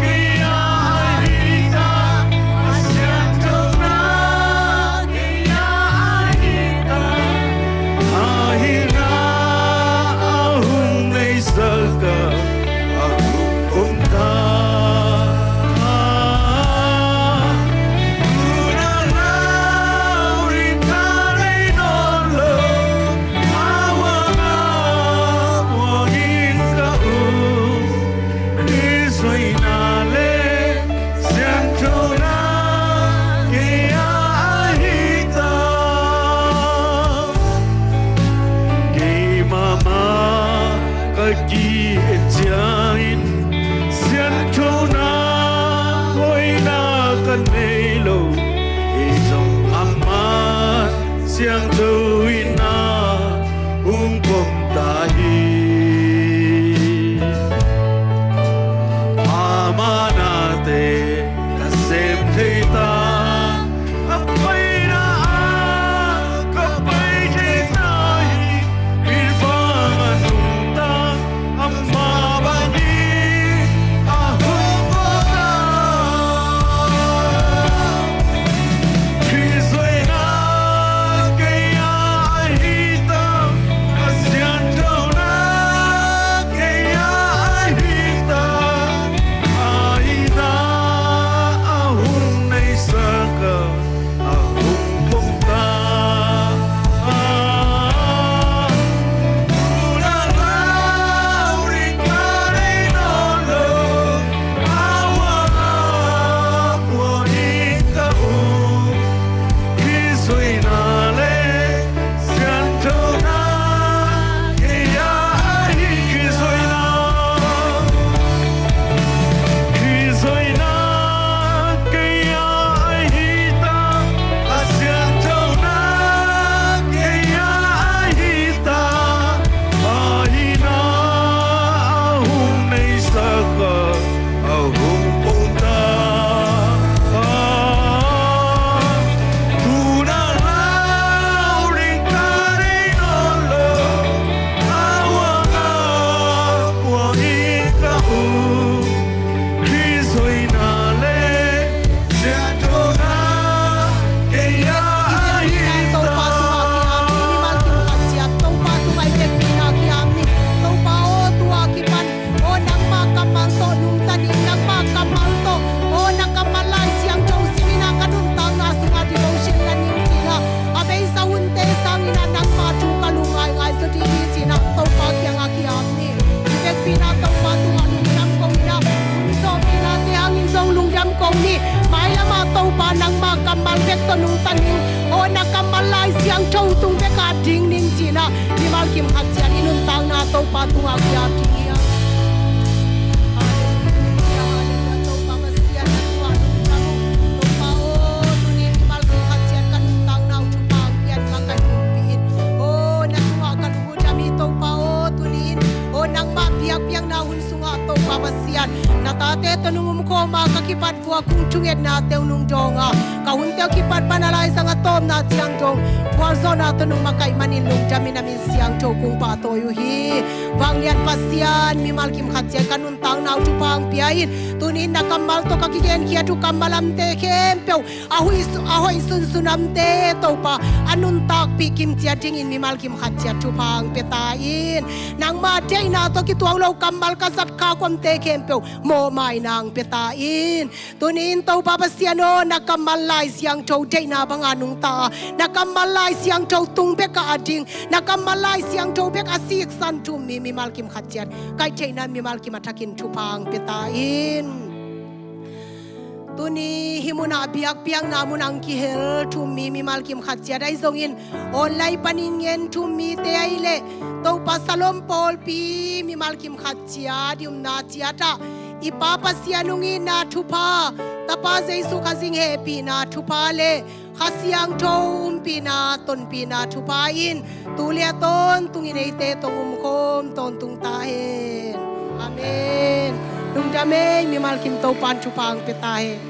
kei a ahi ta, a siangthona kei a ahi ta, a hihna a hong neisak a, a hong om ta. Tu-in ah lau ding ka nei nawn lo, a huang a huang in ka um. Khrist hoihna le siangthona kei a ahi ta. Keimah mah ka ki-et ciangin siangthona hoihna ka nei lo. Ei zong amah siangtho in a hong pom ta hi. Ama nate ka sem thei ta, a paina ah ka pai thei ta hi. Khrist banga nungta ama bangin a hong om ta. Khrist hoihna kei a ahi ta, a siangthona kei a ahi ta, a hihna a hong neisak a, a hong pom ta. Tu-in ah lau ding ka nei nawn lo, a huang a huang in ka um. Khrist hoihna le siangthona kei a ahi. Khrist hoihna, Khrist hoihna kei a ahi ta, a siangthona kei a ahi ta, a hihna a hong neisak a, a hong pom ta. Tu-in ah lau ding ka nei nawn lo, a huang a huang in ka um. Khrist hoihna le siangthona kei a ahi ta. Topa tungah ki-ap ni, mimal kim khat ciat Topa tungah i vekpi in ah ki-ap ni. Topa aw, tua kipan aw, nangma kammal tawh nungta ning, nangma kammal tawh, aw, na kammal Lai Siangtho sim in ah ka nuntakna sungah devotion la ning ci-in ah a beisa hunte sangin ah nangma thu ka lungngaingai zaw ding hi ci-in ah Topa kiangah ki-ap ni. I vekpi in ah Topa tungah lungdam ko ni. Hun zawhpihnate hangin zong lungdam ko ni. Mailam ah Topa nangma kammal bek tawh nungta ning, aw, na kammal Lai Siangtho tung bek ah ding ning ci-in ah mimal kim khat ciat i nuntakna Topa tungah ki-ap ding hi. Tawh mah ka kipat vua kung thungetna teuh nung dawng a, ka hun teuh kipat pan a laizang a tawpna ciang dawng gualzawhna tawh nung makaih manin lungdamin a min siangtho kung pahtawi uh hi. Vanglian Pasian, mimal kim khat ciat ka nuntakna uh thupha hong pia in. Tuni-in na kammal tawh ka kigenkhiat uh kammal amte khempeuh a hoih su-, a hoih sunsun amte Topa a nuntakpih kim ciat dingin mimal kim khat ciat thupha hong pia ta in. Nangma deihna tawh kituak lo kammal ka zat khak uh amte khempeuh mawhmaina hong pia ta in. Tuni-in Topa Pasian aw, na kammal Lai Siangtho deihna banga nungta a, na kammal Lai Siangtho tung bekah a ding, na kammal Lai Siangtho bek a siksan thu-um mi mimal kim khat ciat ka hih theihna mimal kim a thakin thupha hong pia ta in. Tuni hih munah biakpiakna munah hong kihel thu-um mi mimal kim khat ciat ahi zongin online panin ngen thu-um mite ahih leh Topa Salom pawlpi mimal kim khat ciat i upna ciatah i Pa Pasian hong itna thupha, Tapa Jesu Khazih hehpihna thupha le Kha Siangtho umpihna tonpihna thupha in tu le a tawntungin eite tawh umkhawm tawntung ta hen. Amen. Lungdam ei, mimal kim Topa'n thupha hong pia ta hen.